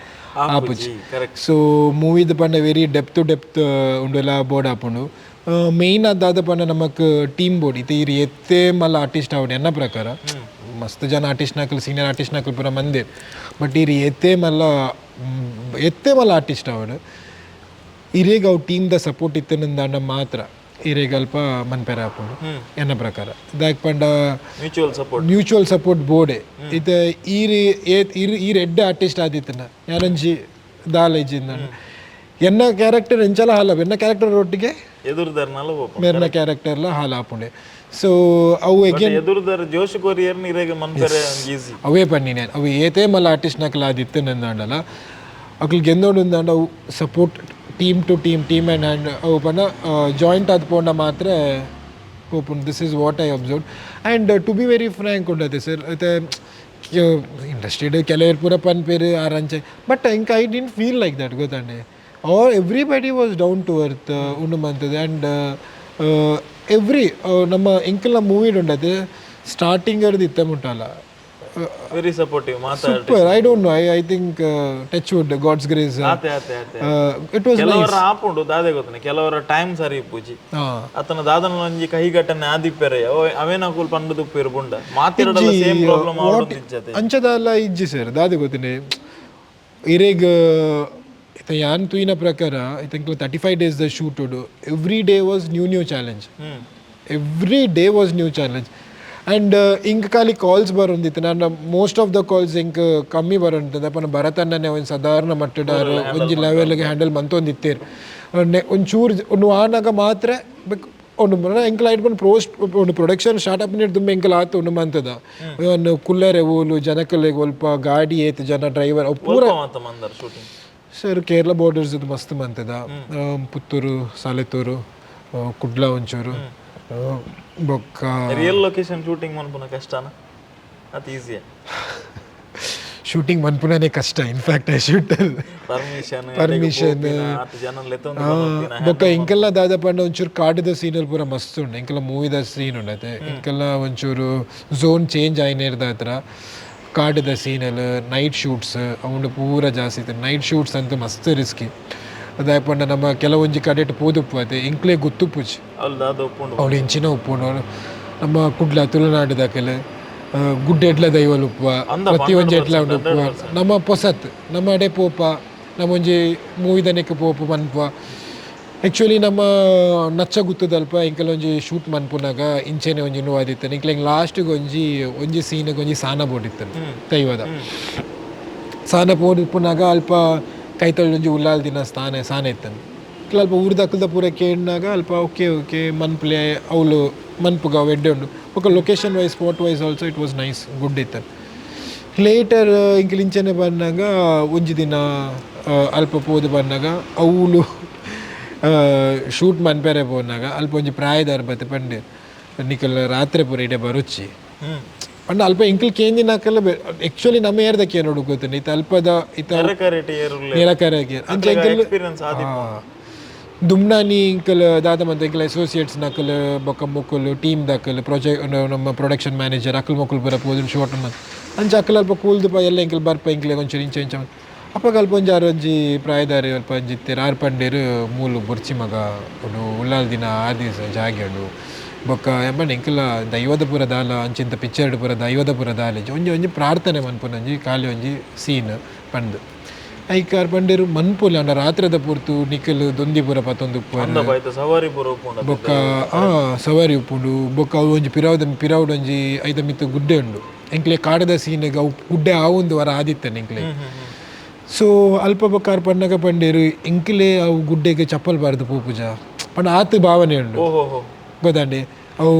ಆಪುಜಿ. ಕರೆಕ್ಟ್. ಸೊ ಮೂವಿದ ಪಂಡ very depth depth ಉಂಡುಲ board ಆಪುಂಡು. ಮೇಯ್ನ್ ದಾದ ಪಂಡ ನಮಕ್ ಟೀಮ್ ಬೋರ್ಡ್. ಇತ್ತೆ ಈರ್ ಎತ್ತೆ ಮಲ್ಲ ಆರ್ಟಿಸ್ಟ್ ಆವಡ್, ಎನ್ನ ಪ್ರಕಾರ ಮಸ್ತ್ ಜನ ಆರ್ಟಿಸ್ಟ್ ನಕಲ್, ಸೀನಿಯರ್ ಆರ್ಟಿಸ್ಟ್ ನಕಲ್ ಪೂರ ಮಂದಿರ್, ಬಟ್ ಈರ್ ಎತ್ತೆ ಮಲ್ಲ ಎತ್ತೆ ಮಲ್ಲ ಆರ್ಟಿಸ್ಟ್ ಆವಡ್, ಇರೇಗ್ ಅವು ಟೀಮ್ದ ಸಪೋರ್ಟ್ ಇತ್ತನಂದಾಂಡ ಮಾತ್ರ ಇರೇಗ್ ಅಲ್ಪ ಮನ್ಪೆರ ಆಪುಂಡು ಎನ್ನ ಪ್ರಕಾರ. ದಾಯಕ್ ಪಂಡ mutual support. Mutual support ಬೋರ್ಡೆ. ಇತ್ತೆ ಈರ್ ಏತ್ ಈರ್ ಈರ್ ಎಡ್ಡೆ ಆರ್ಟಿಸ್ಟ್ ಆದಿತ್ತನ ಯಾನೊಂಜಿ ದಾಲ ಇಜ್ಜಿಂದ ಎನ್ನ ಕ್ಯಾರೆಕ್ಟರ್ ಎಂಚಲ ಹಾಲ ಎನ್ನ ಕ್ಯಾರೆಕ್ಟರ್ ಒಟ್ಟಿಗೆ ಎದುರುದಾರ್ನಲ್ಲ ಹೋಪ. ಮೇರ್ನ ಕ್ಯಾರೆಕ್ಟರ್ಲ ಹಾಲ ಆಪುಂಡೆ. ಸೊ ಅವು ಎಗೇನ್ ಎದುರುದಾರ ಜೋಶ್ ಕೊರಿಯರ್ನ ಇರೇಗ ಮನ್ಪೆರೆ ಈಸಿ. ಅವೇ ಪನ್ನಿನ, ಅವು ಏತೇ ಮಲ್ಲ ಆರ್ಟಿಸ್ಟ್ ನಕಲ್ ಆದಿತ್ತು ನಂದಾಂಡಲ ಅಕ್ಲು ಗೆಂದೋಡು ಅಂದಾಂಡ ಅವು support team to team, team and hand ಅವು ಪಂಡ ಜಾಯಿಂಟ್ ಆದ್ ಪೋಂಡ ಮಾತ್ರ ಪೋಪುಂಡು. This is what I observe. And to be very frank ಉಂಡತೆ sir, ಇತ್ತೆ ಇಂಡಸ್ಟ್ರಿಡ್ ಕೆಲವರು ಪೂರ ಪನ್ಪೇರು ಆರಂಚೆ, ಬಟ್ ಇಂಕ I didn't feel like that ಗೊತ್ತಂಡೆ. All everybody was down to earth ಉಂಡು ಮಂತದೆ. ಆ್ಯಂಡ್ ಎವ್ರಿ ನಮ್ಮ ಎಂಕಲ್ನ ಮೂವಿಡ್ ಉಂಡತೆ ಸ್ಟಾರ್ಟಿಂಗ್ ಇತ್ತೆ ಮುಟ್ಟಲ್ಲ. ವೆರಿ ಸಪೋರ್ಟಿವ್ ಮಾತಾಡ. Super. I don't know, I think, touch wood, God's grace. ಆತೆ ಆತೆ ಆತೆ. It was ಕೆಲವರ ಆಪುಂಡು, ದಾದೆ ಗೊತ್ತನೆ, ಕೆಲವರ ಟೈಮ್ ಸರಿ ಇಪ್ಪುಜಿ. ಅತನ ದಾದನ ಒಂಜಿ ಕಹಿ ಘಟನೆ ಆದಿಪ್ಪೆರೆ ಅವೇನ ಕೂಲ್ ಪಂಡುದು ಉಪ್ಪೇರು ಬುಂಡ ಮಾತಿರಡಲ ಸೇಮ್ ಪ್ರಾಬ್ಲಮ್ ಆವೊಂದಿಜ್ಜತೆ. ಅಂಚದಲ್ಲ ಇಜ್ಜಿ ಸರ್. ದಾದೆ ಗೊತ್ತಿನಿ, ಇರೆಗ್ ಇತ್ತೆ ಯಾನ್ ತೂಯಿನ ಪ್ರಕಾರ I think 35 days the shoot ಉಡು. Every day was new new challenge. Every day was new challenge. And ಇಂಕ್ ಖಾಲಿ ಕಾಲ್ಸ್ ಬರೊಂದಿತ್ತು. ನಾನು most of the calls ಇಂಕ್ ಕಮ್ಮಿ ಬರೊಂದಿತ್ತು. ಅಪ್ಪನ ಭರತಣ್ಣನೇ ಒಂದು ಸಾಧಾರಣ ಮಟ್ಟದ ಒಂಜಿ ಲೆವೆಲ್ಗೆ ಹ್ಯಾಂಡಲ್ ಮಂತೊಂದಿತ್ತೇರು. ಒಂಚೂರು ಒಂದು ಆನಾಗ ಮಾತ್ರ ಬೆಕ್ ಒಂದು ಎಂಕಲ್ ಐಟ್ ಬಂದು ಪ್ರೋಸ್ಟ್ ಒಂದು ಪ್ರೊಡಕ್ಷನ್ ಸ್ಟಾರ್ಟ್ ಅಪ್ ತುಂಬ ಎಂಕಲ್ ಆತು ಉಂಡು ಮಂತದ ಒಂದು ಕುಲ್ಲರೆ ಓಲು ಜನಕಲೆಗ್ ಒಲ್ಪ ಗಾಡಿ ಏತ್ ಜನ ಡ್ರೈವರ್ ಅವು ಪೂರ. ಮಾತ ಮಂದರ್ ಶೂಟಿಂಗ್? ಸರ್, ಕೇರಳ ಬಾರ್ಡರ್ಸ್ ಇದು ಮಸ್ತ್ ಮಂತದ. ಪುತ್ತೂರು, ಸಾಲೆತೂರು, ಕುಡ್ಲ ಒಂಚೂರು, ಬೊಕ್ಕ real location shooting ಮನ್ಪುನ ಕಷ್ಟನಾ ಅದು ಈಸಿಯಾ? ಶೂಟಿಂಗ್ ಮನ್ಪುನನೇ ಕಷ್ಟ. In fact I shoot permission. Permission. ಆತ ಜನ ಲೆತ್ತೊಂದು. ಬೊಕ್ಕ ಇಂಕೆಲ್ಲ ದಾದ ಪಂಡ ಒಂಚೂರು ಕಾಡಿದ ಸೀನಲ್ಲಿ ಪೂರ ಮಸ್ತ್ ಉಂಡು. ಇಂಕೆಲ್ಲ ಮೂವಿದ ಸೀನ್ ಉಂಡತೆ. ಇಂಕೆಲ್ಲ ಒಂಚೂರು ಝೋನ್ ಚೇಂಜ್ ಆಯ್ನೇರ್ದ ಹತ್ರ ಕಾಡಿದ ಸೀನಲ್ಲಿ ನೈಟ್ ಶೂಟ್ಸ್ ಅವುಂಡು ಪೂರ ಜಾಸ್ತಿ ಇತ್ತು. ನೈಟ್ ಶೂಟ್ಸ್ ಅಂತೂ ಮಸ್ತ್ ರಿಸ್ಕಿ. ಅದಾಯ್ ಪಂಡ ನಮ್ಮ ಕೆಲವೊಂಜಿ ಕಡೆಟ್ ಪೋದುಪ್ಪು ಅತೆ ಇಂಕ್ಲೆ ಗೊತ್ತುಪ್ಪುಜಿ. ಅವ್ಲು ದಾದ ಒಪ್ಪುಂಡು. ಅವಳು ಇಂಚಿನ ಉಪ್ಪುಂಡು. ನಮ್ಮ ಕುಡ್ಲ ತುಳುನಾಡುದಕಲ್ ಗುಡ್ಡೆ ಎಡ್ಲ ದೈವಲ್ ಉಪ್ಪುವ, ಪ್ರತಿ ಒಂಜಿ ಎಡ್ಲ ಉಂಡು ಉಪ್ಪುವ. ನಮ್ಮ ಪೊಸತ್ ನಮ್ಮ ಅಡೆ ಪೋಪ ನಮ್ಮ ಒಂಜಿ ಮೂವಿದನೆಕ್ ಪೋಪು ಮನ್ಪುವ. ಆ್ಯಕ್ಚುಲಿ ನಮ್ಮ ನಚ್ಚ ಗುತ್ತದಲ್ಪ ಎಂಕಲ್ ಒಂಜಿ ಶೂಟ್ ಮನ್ಪುನಾಗ ಇಂಚೆನೆ ಒಂಜಿ ನೋವಾದಿತ್ತು. ಎಂಕ್ಲೆ ಲಾಸ್ಟಿಗೆ ಒಂಜಿ ಒಂಜಿ ಸೀನಿಗೆ ಒಂಜಿ ಸಾನ ಬೋಡಿತ್ತು, ದೈವದ ಸಾನ ಪೋಡಿಪ್ಪುನಾಗ ಅಲ್ಪ ಕೈತಲ್ ಒಂಜಿ ಉಲ್ಲಾಲ್ ದಿನ ಸ್ಥಾನ ಸಾನ ಇತ್ತನು. ಅಲ್ಪ ಊರ್ದಕ್ಕಲ್ದ ಪೂರ ಕೇಂಡಾಗ ಅಲ್ಪ ಓಕೆ ಓಕೆ ಮನ್ಪುಲೆ, ಅವ್ಲು ಮನ್ಪುಗ ಅವು ಎಡ್ಡೆ ಉಂಡು. ಬೊಕ್ಕ location wise, spot wise also it was nice, good ಇತ್ತು. ಲೇಟರ್ ಇಂಕ್ಲ್ ಇಂಚನೆ ಬನ್ನಗ ಒಂಜಿ ದಿನ ಅಲ್ಪ ಪೋದು ಬನ್ನಗ ಅವ್ಲು ಶೂಟ್ ಮನ್ಪೆರೆ ಪೋನಾಗ ಅಲ್ಪ ಒಂಜಿ ಪ್ರಾಯದಾರ್ ಬತ್ತೆ ಪಂಡೆ, ನಿಕಲ್ ರಾತ್ರಿ ಪೂರ ಇಡೆ ಬರುಚ್ಚಿ ಪಂಡ. ಅಲ್ಪ ಎಂಕಲ್ ಕೇಂದಿನಕಲ್ ಆಕ್ಚುಲಿ ನಮ್ಮ ಏರ್ದ ಕೇನೋಡು ಗೊತ್ತುಂಡು ಇತ್ತ ಅಲ್ಪದ ಇತ್ತ ನೆರಕರೆಟ್ ಏರುಲ್ಲೆ. ನೆಲಕರೆ ಅಂಚ ಎಂಕಲ್ ಎಕ್ಸ್ಪೀರಿಯನ್ಸ್ ಆದಿ. ದುಮ್ನಾನಿ ಇಂಕಲ್ ದಾದ ಮಂತ ಎಂಕಲ್ ಅಸೋಸಿಯೇಟ್ಸ್ ನಕಲ್ ಬೊಕ್ಕ ಮೊಕುಲು ಟೀಮ್ ದಕಲ್ ಪ್ರಾಜೆಕ್ಟ್ ನಮ್ಮ ಪ್ರೊಡಕ್ಷನ್ ಮ್ಯಾನೇಜರ್ ಅಕಲ್ ಮೊಕುಲು ಪೂರ ಪೋದು ಶೋಟ್ ಮಂತ್. ಅಂಚ ಅಕಲ್ ಅಲ್ಪ ಕೂಲ್ದು ಪ ಎಲ್ಲ ಎಂಕಲ್ ಬರ್ಪ ಎಂಕ್ಲೆ ಒಂಚೂರು ಇಂಚ ಇಂಚ. ಅಪಗ ಅಲ್ಪ ಒಂಜಿ ಆರು ಒಂಜಿ ಪ್ರಾಯದಾರಿ ಅಲ್ಪ ಒಂಜಿ ಇತ್ತೆರ್. ಆರ್ ಪಂಡೇರು, ಮೂಲು ಬೊರ್ಚಿ ಮಗ, ಉಂಡು ಉಲ್ಲಾಲ್ ದಿನ ಆದಿಸ ಜಾಗೆ ಉಂಡು. ಬೊಕ್ಕ ಎಂಬಂಡ ಎಂಕಲ ದೈವದ ಪೂರ ದಾಲ ಅಂಚಿಂತ ಪಿಕ್ಚರ್ಡ್ ಪೂರ ದೈವದ ಪೂರ ದಾಲ ಒಂಜಿ ಒಂಜಿ ಪ್ರಾರ್ಥನೆ ಮನ್ಪುನ ಒಂಜಿ ಖಾಲಿ ಒಂಜಿ ಸೀನ್ ಪಂದ್. ಐಕ್ ಆರ್ ಪಂಡೇರು, ಮನ್ಪುಲೆ, ಅಂಡ ರಾತ್ರಿದ ಪೊರ್ತು ನಿಕಲ್ ದೊಂದಿ ಪೂರ ಪತ್ತೊಂದು ಉಪ್ಪುವರ್. ಅಂದ ಬಾಯ್ತ ಸವಾರಿ ಪೂರ ಉಪ್ಪುಂಡು. ಬೊಕ್ಕ ಸವಾರಿ ಉಪ್ಪುಂಡು. ಬೊಕ್ಕ ಅವು ಒಂಜಿ ಪಿರಾವುದ ಪಿರಾವುಡು ಒಂಜಿ ಐತ ಮಿತ್ತ್ ಗುಡ್ಡೆ ಉಂಡು. ಎಂಕ್ಲೆ ಕಾಡದ ಸೀನ್ಗ್ ಅವು ಗುಡ್ಡೆ ಆವೊಂದು ವರ ಆದಿತ್ತನೆ ಎಂಕ್ಲೆ. ಸೊ ಅಲ್ಪ ಬೊಕ್ಕ ಆರ್ ಪನ್ನಗ ಪಂಡೇರು, ಎಂಕ್ಲೆ ಅವು ಗುಡ್ಡೆಗ್ ಚಪ್ಪಲ್ ಪಾಡ್ದ್ ಪೋಪುಜ ಪಂಡ ಆತ್ ಭಾವನೆ ಉಂಡು. ಓಹೋ ಹೋ. ಗೊತ್ತಾಂಡೆ, ಅವು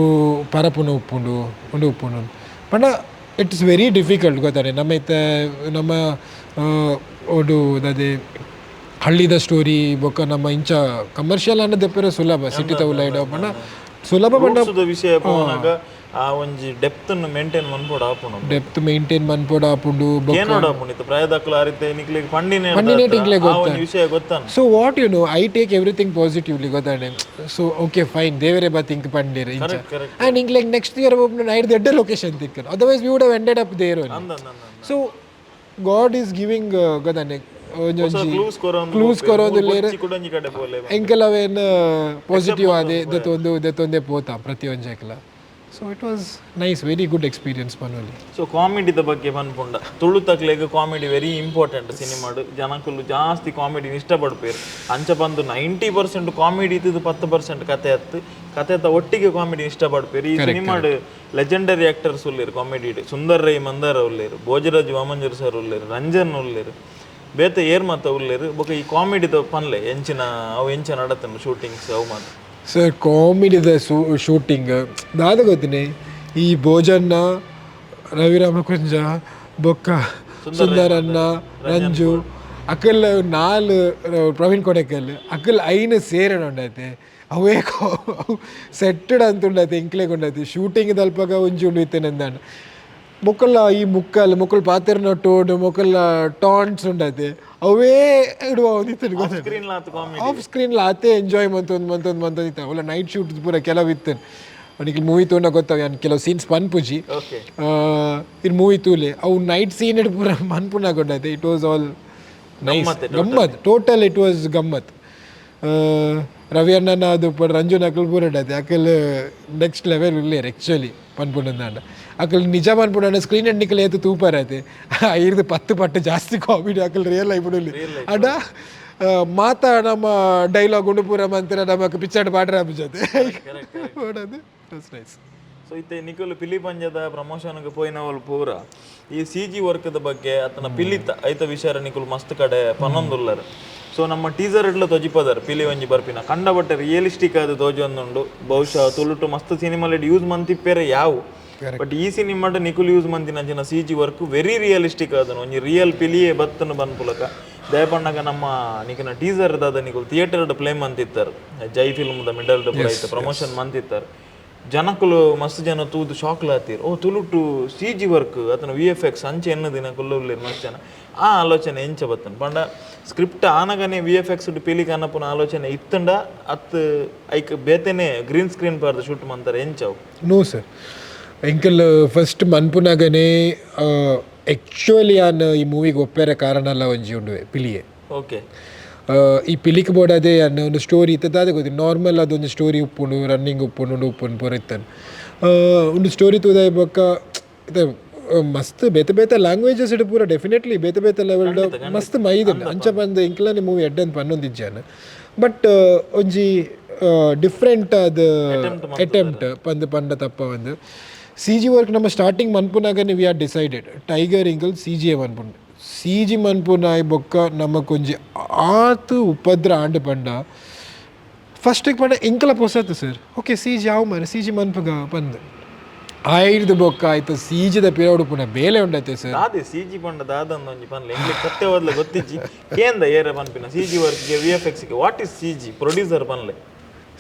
ಪರಪುನ ಉಪ್ಪುಂಡು, ಉಂಡು ಉಪ್ಪುಂಡು ಪಂಡ it's very difficult ಗೊತ್ತಾಂಡೆ. ನಮ್ಮ ಇತ್ತೆ ನಮ್ಮ ಒಡು ಅದೇ ಹಳ್ಳಿದ ಸ್ಟೋರಿ. ಬೊಕ್ಕ ನಮ್ಮ ಇಂಚ ಕಮರ್ಷಿಯಲ್ ಅನ್ನೋದು ದೆಪ್ಪರೆ ಸುಲಭ, ಸಿಟಿ ತೌಲೈಡ್ ಪಂಡ ಸುಲಭ ಪಂಡ. ರೂಟ್ಸ್ದ ವಿಷಯ ಪೋನಾಗ ಆ ಒಂಜಿ ಡೆಪ್ತ್ ಮೇಂಟೈನ್ ಮನ್ಪೊಡು ಆಪುಂಡು. ಡೆಪ್ತ್ ಮೇಂಟೈನ್ ಮನ್ಪೊಡು ಆಪುಂಡು. ಬೊಕ್ಕ ಕೇನೋಡು ಆಪುಂಡು. ಇತ್ತೆ ಪ್ರಾಯದಕ್ಲು ಆರಿತ್ತೆ ನಿಕ್ಲೆಗ್ ಪಂಡಿನೇ ಪಂಡಿನೇಟ್ ಇಂಕ್ಲೆಗ್. ಆ ಒಂಜಿ ವಿಷಯ ಗೊತ್ತಾನ. So what you know, I take everything positively ಗೊತ್ತಾಂಡೆ. So okay fine, ದೇವರೇ ಬಾ ತಿಂಕ್ ಪಂಡೇರು ಇಂಚ. ಕರೆಕ್ಟ್. ಆ್ಯಂಡ್ ಇಂಕ್ಲೆಗ್ ನೆಕ್ಸ್ಟ್ ಇಯರ್ ಒಬ್ಬ ನೈಟ್ ದೊಡ್ಡ location ತಿಕ್ಕನು, otherwise we would have ended up there. ಅಂದ ಅಂದ ಅಂದ. So god is giving ಗೊತ್ತಾಂಡೆ ಒಂಜಿ ಒಂಜಿ ಕ್ಲೂಸ್ ಕೊರೊಂದು. Clues ಕೊರೊಂದು ಲೇರ್. ಕುಡೊಂಜಿ ಕಡೆ ಪೋಲೆ. ಎಂಕಲ್ ಅವೇನ್ ಪಾಸಿಟಿವ್ ಆದೆ ದೆತ್ತೊಂದು ದೆತ್ತೊಂದೇ ಪೋತ ಪ್ರತಿಯೊಂಜಿ ಐಕ್ಲ. So it was nice, very good experience ಪನೊಲಿ. So ಕಾಮಿಡಿದ ಬಗ್ಗೆ ಪನ್ಪುಂಡ ತುಳು ತಕ್ಲೆಗ್ comedy very important. ಸಿನಿಮಾಡ್ ಜನಕುಲು ಜಾಸ್ತಿ ಕಾಮಿಡಿ ಇಷ್ಟಪಡ್ಪೇರು. ಅಂಚ ಬಂದು 90% ಕಾಮಿಡಿ ಇದ್ದದ್ದು 10% ಕತೆ ಅತ್ತು. ಕತೆತ ಒಟ್ಟಿಗೆ ಕಾಮಿಡಿ ಇಷ್ಟಪಡ್ಪೇರು. ಈ ಸಿನಿಮಾಡ್ ಲೆಜೆಂಡರಿ ಆಕ್ಟರ್ಸ್ ಉಲ್ಲೇರು ಕಾಮಿಡಿ. ಸುಂದರ್ ರೈ ಮಂದಾರ ಉಲ್ಲೇರು, ಭೋಜರಾಜ್ ವಾಮಂಜೂರ್ ಸರ್ ಉಲ್ಲೇರು, ರಂಜನ್ ಉಲ್ಲೇರು, ಬೇತೆ ಏರ್ ಮಾತ ಉಲ್ಲೇರು. ಬೊಕ ಈ ಕಾಮಿಡಿದ ಪನ್ಲೆ, ಎಂಚಿನ ಅವು, ಎಂಚ ನಡತನು ಶೂಟಿಂಗ್ಸ್ ಅವು ಮಾತ? ಸರ್, ಕಾಮಿಡಿದ ಶೂಟಿಂಗ್ ದಾದ ಗೊತ್ತಿನಿ, ಈ ಭೋಜನ್ನ, ರವಿರಾಮ ಕುಂಜ, ಬೊಕ್ಕ ಸುಂದರಣ್ಣ, ರಂಜು ಅಕಲ್ ನಾಲ್, ಪ್ರವೀಣ್ ಕೊಡೆಕಲ್ ಅಕಲ್ ಐನ್ ಸೇರಣ ಉಂಡೈತೆ. ಅವೇ ಸೆಟ್ಟಡ್ ಅಂತ ಉಂಡೈತೆ. ಎಂಕ್ಲೆಗ್ ಉಂಡೈತೆ ಶೂಟಿಂಗ್ ದಲ್ಪಗ ಒಂಜಿ ಉಂಡು ಇತ್ತೇನೆ ಅಂದಾಂಡ. ಮೊಕಲ್ಲ ಈ ಮುಕ್ಕಲ್ ಮೊಕಲ್ ಪಾತೆರ್ನ ಟೋನ್, ಮೊಕಲ್ಲ ಟಾಂಟ್ಸ್ ಉಂಡೈತೆ, ಅವೇ ಇಡುವ ಒಂದಿತ್ತು ಗೊತ್ತಾಯ್ತು. ಸ್ಕ್ರೀನ್ ಲಾತ್ comedy. Of screen ಆತೆ ಎಂಜಾಯ್ ಮಂತೊಂದು ಮಂತೊಂದು ಮಂತೊಂದು ಇತ್ತು. ಅವಲ್ಲ ನೈಟ್ ಶೂಟ್ ಪೂರ ಕೆಲವು ಇತ್ತು. ಅವನಿಗೆ ಮೂವಿ ತೋಂಡ ಗೊತ್ತಾವ, ಯಾನ್ ಕೆಲವು ಸೀನ್ಸ್ ಪನ್ಪುಜಿ. ಇನ್ ಮೂವಿ ತೂಲೆ, ಅವು ನೈಟ್ ಸೀನ್ it ಪೂರ ಮನ್ಪುನ ಗೊತ್ತೈತೆ. It was all nice. ಗಮ್ಮತ್, total it was ಗಮ್ಮತ್. ರವಿ ಅಣ್ಣನ ಅದು ರಂಜು ಅಕಲ್ ಪೂರ ಉಂಡೈತೆ. Akal next level ಉಲ್ಲೇರ್ actually ಪನ್ಪುಂಡಂದಾಂಡ. Akal ನಿಜ ಪನ್ಪುಂಡ ಸ್ಕ್ರೀನ್ ನಿಕಲ್ ಏತು ತೂಪರ್ ಐತೆ, ಐರ್ದು 10 ಪಟ್ಟು ಜಾಸ್ತಿ ಕಾಮಿಡಿ ಅಕಲ್ ರಿಯಲ್ ಲೈಫ್ ಉಳ್ಳಿ. ಅಡ ಮಾತಾ ನಮ್ಮ ಡೈಲಾಗ್ ಉಂಡು ಪೂರ ಮಂತ್ರ ನಮಕ್ ಪಿಕ್ಚರ್ ಪಾಡ್ರೆ ಜೊತೆ ಅದು ನೈಸ್. ಸೊ ಇತ್ತೆ ನಿಕುಲು ಪಿಲಿ ಪಂಜದ ಪ್ರಮೋಷನ್ಗೆ ಪೋಯಿನವಲ್ ಪೂರ ಈ ಸಿಜಿ ವರ್ಕ್ದ ಬಗ್ಗೆ ಅತನ ಪಿಲಿತ ಐತ ವಿಚಾರ ನಿಕುಲು ಮಸ್ತ್ ಕಡೆ ಪನ್ನೊಂದುಲ್ಲರ್. ಸೊ ನಮ್ಮ ಟೀಸರ್ ಇಡ್ಲ ತೊಜಿಪದರ್, ಪಿಲಿ ಒಂಜಿ ಬರ್ಪಿನ ಕಂಡಬಟ್ಟೆ ರಿಯಲಿಸ್ಟಿಕ್ ಆದ ತೋಜೊಂದುಂಡು. ಬಹುಶಃ ತುಳುಟು ಮಸ್ತ್ ಸಿನಿಮಾಲೆಡ್ ಯೂಸ್ ಮಂತಿಪ್ಪೇರೆ ಯಾವು, ಬಟ್ ಈ ಸಿನಿಮಾಡ್ ನಿಕುಲು ಯೂಸ್ ಮಂತಿನಂಚಿನ CG work very realistic ಆದನು. ಒಂಜಿ ರಿಯಲ್ ಪಿಲಿಯೇ ಬತ್ತನು ಬನ್ಪುಲಕ. ದಯಪಣ್ಣಗ ನಮ್ಮ ನಿಕನ ಟೀಸರ್ ದಾದ ನಿಕುಲು ಥಿಯೇಟರ್ ಪ್ಲೇ ಮಂತಿತ್ತಾರೆ, ಜೈ ಫಿಲ್ಮ್ the middle ಐತ ಪ್ರಮೋಷನ್ ಮಂತಿತ್ತಾರೆ. ಜನಕುಲು ಮಸ್ತ್ ಜನ ತೂದು ಶಾಕ್ ಲಾತೀರ್, ಓ ತುಳುಟು ಸಿಜಿ ವರ್ಕ್ ಅತನ ವಿಎಫ್ಎಕ್ಸ್ ಅಂಚೆ ಎನ್ನ ದಿನ ಕುಲ್ಲುಲ್ಲೇರ್ ಮಸ್ತ್ ಜನ. ಆ ಆಲೋಚನೆ ಎಂಚ ಬತ್ತನ್ ಪಂಡ, ಸ್ಕ್ರಿಪ್ಟ್ ಆನಗನೆ ವಿಎಫ್ಎಕ್ಸ್ ಪಿಲಿ ಕನಪುನ ಆಲೋಚನೆ ಇತ್ತಂಡ, ಅತ್ ಐಕ್ ಬೇತೆನೆ ಗ್ರೀನ್ ಸ್ಕ್ರೀನ್ ಪಾರ್ದ ಶೂಟ್ ಮಂತಾರೆ, ಎಂಚವು? ನೋ ಸರ್, ಎಂಕಲ್ ಫಸ್ಟ್ ಮನ್ಪುನಾಗನೆ ಆ್ಯಕ್ಚುಲಿ ಆನ್ ಈ ಮೂವಿಗೆ ಒಪ್ಪೇರೆ ಕಾರಣ ಅಲ್ಲ ಒಂಜಿ ಉಂಡುವೆ ಪಿಲಿಯೇ. ಈ ಪಿಲಿಕ್ ಬೋರ್ಡ್ ಅನ್ನ ಒಂದು ಸ್ಟೋರಿ ಇತ್ತದ ಅದೇ ಗೊತ್ತಿ. ನಾರ್ಮಲ್ ಅದೊಂದು ಸ್ಟೋರಿ ಉಪ್ಪುಂಡು, ರನ್ನಿಂಗ್ ಉಪ್ಪುಂಡು, ಉಂಡು ಉಪ್ಪುಂಡು ಪೂರ ಇತ್ತನ್. ಒಂದು ಸ್ಟೋರಿ ತೂದಾಯ ಬೊಕ್ಕ ಇತ್ತೆ ಮಸ್ತ್ ಬೇತೆ ಬೇತೆ ಲ್ಯಾಂಗ್ವೇಜಸ್ ಇಡು ಪೂರ ಡೆಫಿನೆಟ್ಲಿ ಬೇತೆ ಬೇತೆ ಲೆವೆಲ್ ಮಸ್ತ್ ಮೈದುಂಡು. ಅಂಚ ಬಂದು ಎಂಕ್ಲನೆ ಮೂವಿ ಎಡ್ಡೆ ಅಂತ ಪನ್ನೊಂದಿಜ್ಜಾನ. ಬಟ್ ಒಂಜಿ ಡಿಫ್ರೆಂಟ್ ಅದು ಅಟೆಂಪ್ಟ್ ಪಂದ್ ಪಂಡ ತಪ್ಪ. ಒಂದು ಸಿಜಿ ವರ್ಕ್ ನಮ್ಮ ಸ್ಟಾರ್ಟಿಂಗ್ ಮನ್ಪುನಾಗನೆ we are decided tiger ಇಂಕಲ್ C G A ಮನ್ಪುಂಡು. C G ಮನ್ಪುನಾಯ್ ಬೊಕ್ಕ ನಮಕೊಂಜಿ ಆತ್ ಉಪದ್ರ ಆಂಡ್ ಪಂಡ ಫಸ್ಟಿಗೆ ಪಂಡ ಎಂಕಲ ಪೊಸತ್ತು sir. Okay, CG ಅವು ಮಾರೆ, ಸಿಜಿ ಮನ್ಪುಗ ಪಂದ್. ಐರ್ದು ಬೊಕ್ಕ ಆಯ್ತು, ಸಿಜಿದ ಪಿರವುಡು ಪುನ ಬೇಲೆ ಉಂಡತೆ ಸರ್. ದಾದೆ ಸಿಜಿ ಪಂಡ ದಾದಂದ ಒಂಜಿ ಪನ್ಲೆ ಎಂಗ್ಲಿಗ್ ಸತ್ಯವಾದ್ಲ ಗೊತ್ತಿಜ್ಜಿ. ಕೇಂದ ಏರ ಪನ್ಪಿನ ಸಿಜಿ ವರ್ಕ್ಗೆ V F X ಗೆ, what is CG? Producer ಪನ್ಲೆ.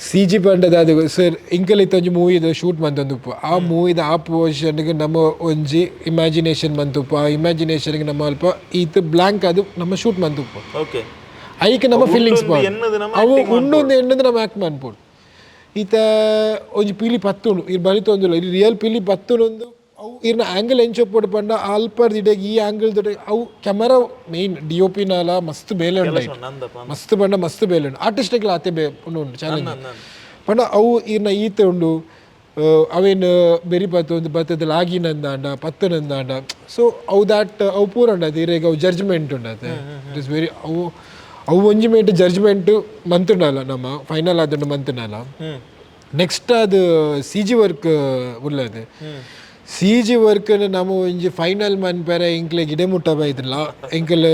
CG ಪಂಡದ ಅದು ಸರ್, ಇಂಕಲ್ ಇತ್ತೊಂಜಿ ಮೂವಿದ ಶೂಟ್ ಮಂತೊಂದುಪ್ಪು. ಆ ಮೂವಿದ ಆ ಪೋರ್ಷನ್ಗೆ ನಮ್ಮ ಒಂಜಿ ಇಮ್ಯಾಜಿನೇಷನ್ ಮಂತುಪ್ಪು. ಆ ಇಮ್ಯಾಜಿನೇಷನ್ಗೆ ನಮ್ಮ ಅಲ್ಪ ಈತ್ ಬ್ಲ್ಯಾಂಕ್ ಅದು ನಮ್ಮ ಶೂಟ್ ಮಂತುಪ್ಪು. ಐಕ್ ನಮ್ಮ ಫೀಲಿಂಗ್ಸ್ ಉಂಡು ಎನ್ನುದು ನಮ್ಮ ಅವು ಉಂಡು ಎನ್ನುದು ನಮ್ಮ ಆಕ್ಟ್ ಮನ್ಪೊಡು. ಈತ ಒಂಜಿ ಪಿಲಿ ಪತ್ತುಂಡು, ಇರ್ ಬಲಿತೊಂದುಲ್ಲ, ಈ ರಿಯಲ್ ಪಿಲಿ ಪತ್ತುಂಡು. ಅವು ಇರ್ನ ಆ್ಯಂಗಲ್ ಎಂಚೊಪ್ಪೊಡು ಪಂಡ ಅಲ್ಪರ್ದ್ ಇಡೆಗ್ ಈ ಆ್ಯಂಗಲ್ ದೊಡ್ಡ ಅವು camera main DOP ನಾಲ ಮಸ್ತ್ ಬೇಲೆ ಉಂಡು ಐಟ್. ನಂದಪ್ಪ. ಮಸ್ತ್ ಪಂಡ ಮಸ್ತ್ ಬೇಲೆ ಉಂಡು. ಆರ್ಟಿಸ್ಟಿಕ್ಲ ಆತೆ ಬೇ ಉಂಡು ಉಂಡು ಚಾಲೆಂಜ್ ಪಂಡ ಅವು ಇರ್ನ ಈತೆ ಉಂಡು. ಅವೇನು ಬೆರಿ ಪತ್ತೊಂದು ಬತ್ತದ ಲಾಗಿನಂದಾಂಡ ಪತ್ತನಂದಾಂಡ, ಸೊ ಅವು ದಾಟ್ ಅವು ಪೂರ ಉಂಡಾತ. ಇರೆಗ್ ಅವು ಜಡ್ಜ್ಮೆಂಟ್ ಉಂಡಾತೆ. It is very ಅವು ಅವು ಒಂಜಿ ಮೇಟ್ ಜಡ್ಜ್ಮೆಂಟ್ ಮಂತುಂಡಲ್ಲ, ನಮ್ಮ ಫೈನಲ್ ಆದುಂಡು ಮಂತುಂಡಲ್ಲ. ನೆಕ್ಸ್ಟ್ ಅದು ಸಿಜಿ ವರ್ಕ್ ಉಲ್ಲದು. ಸಿಜಿ ವರ್ಕ್ ನಮ್ಮ ಒಂಜಿ ಫೈನಲ್ ಮನ್ಪೆರೆ ಎಂಕ್ಲೆ ಗಿಡೆ ಮುಟ್ಟ ಬೈದಿಲ್ಲ. ಎಂಕಲ್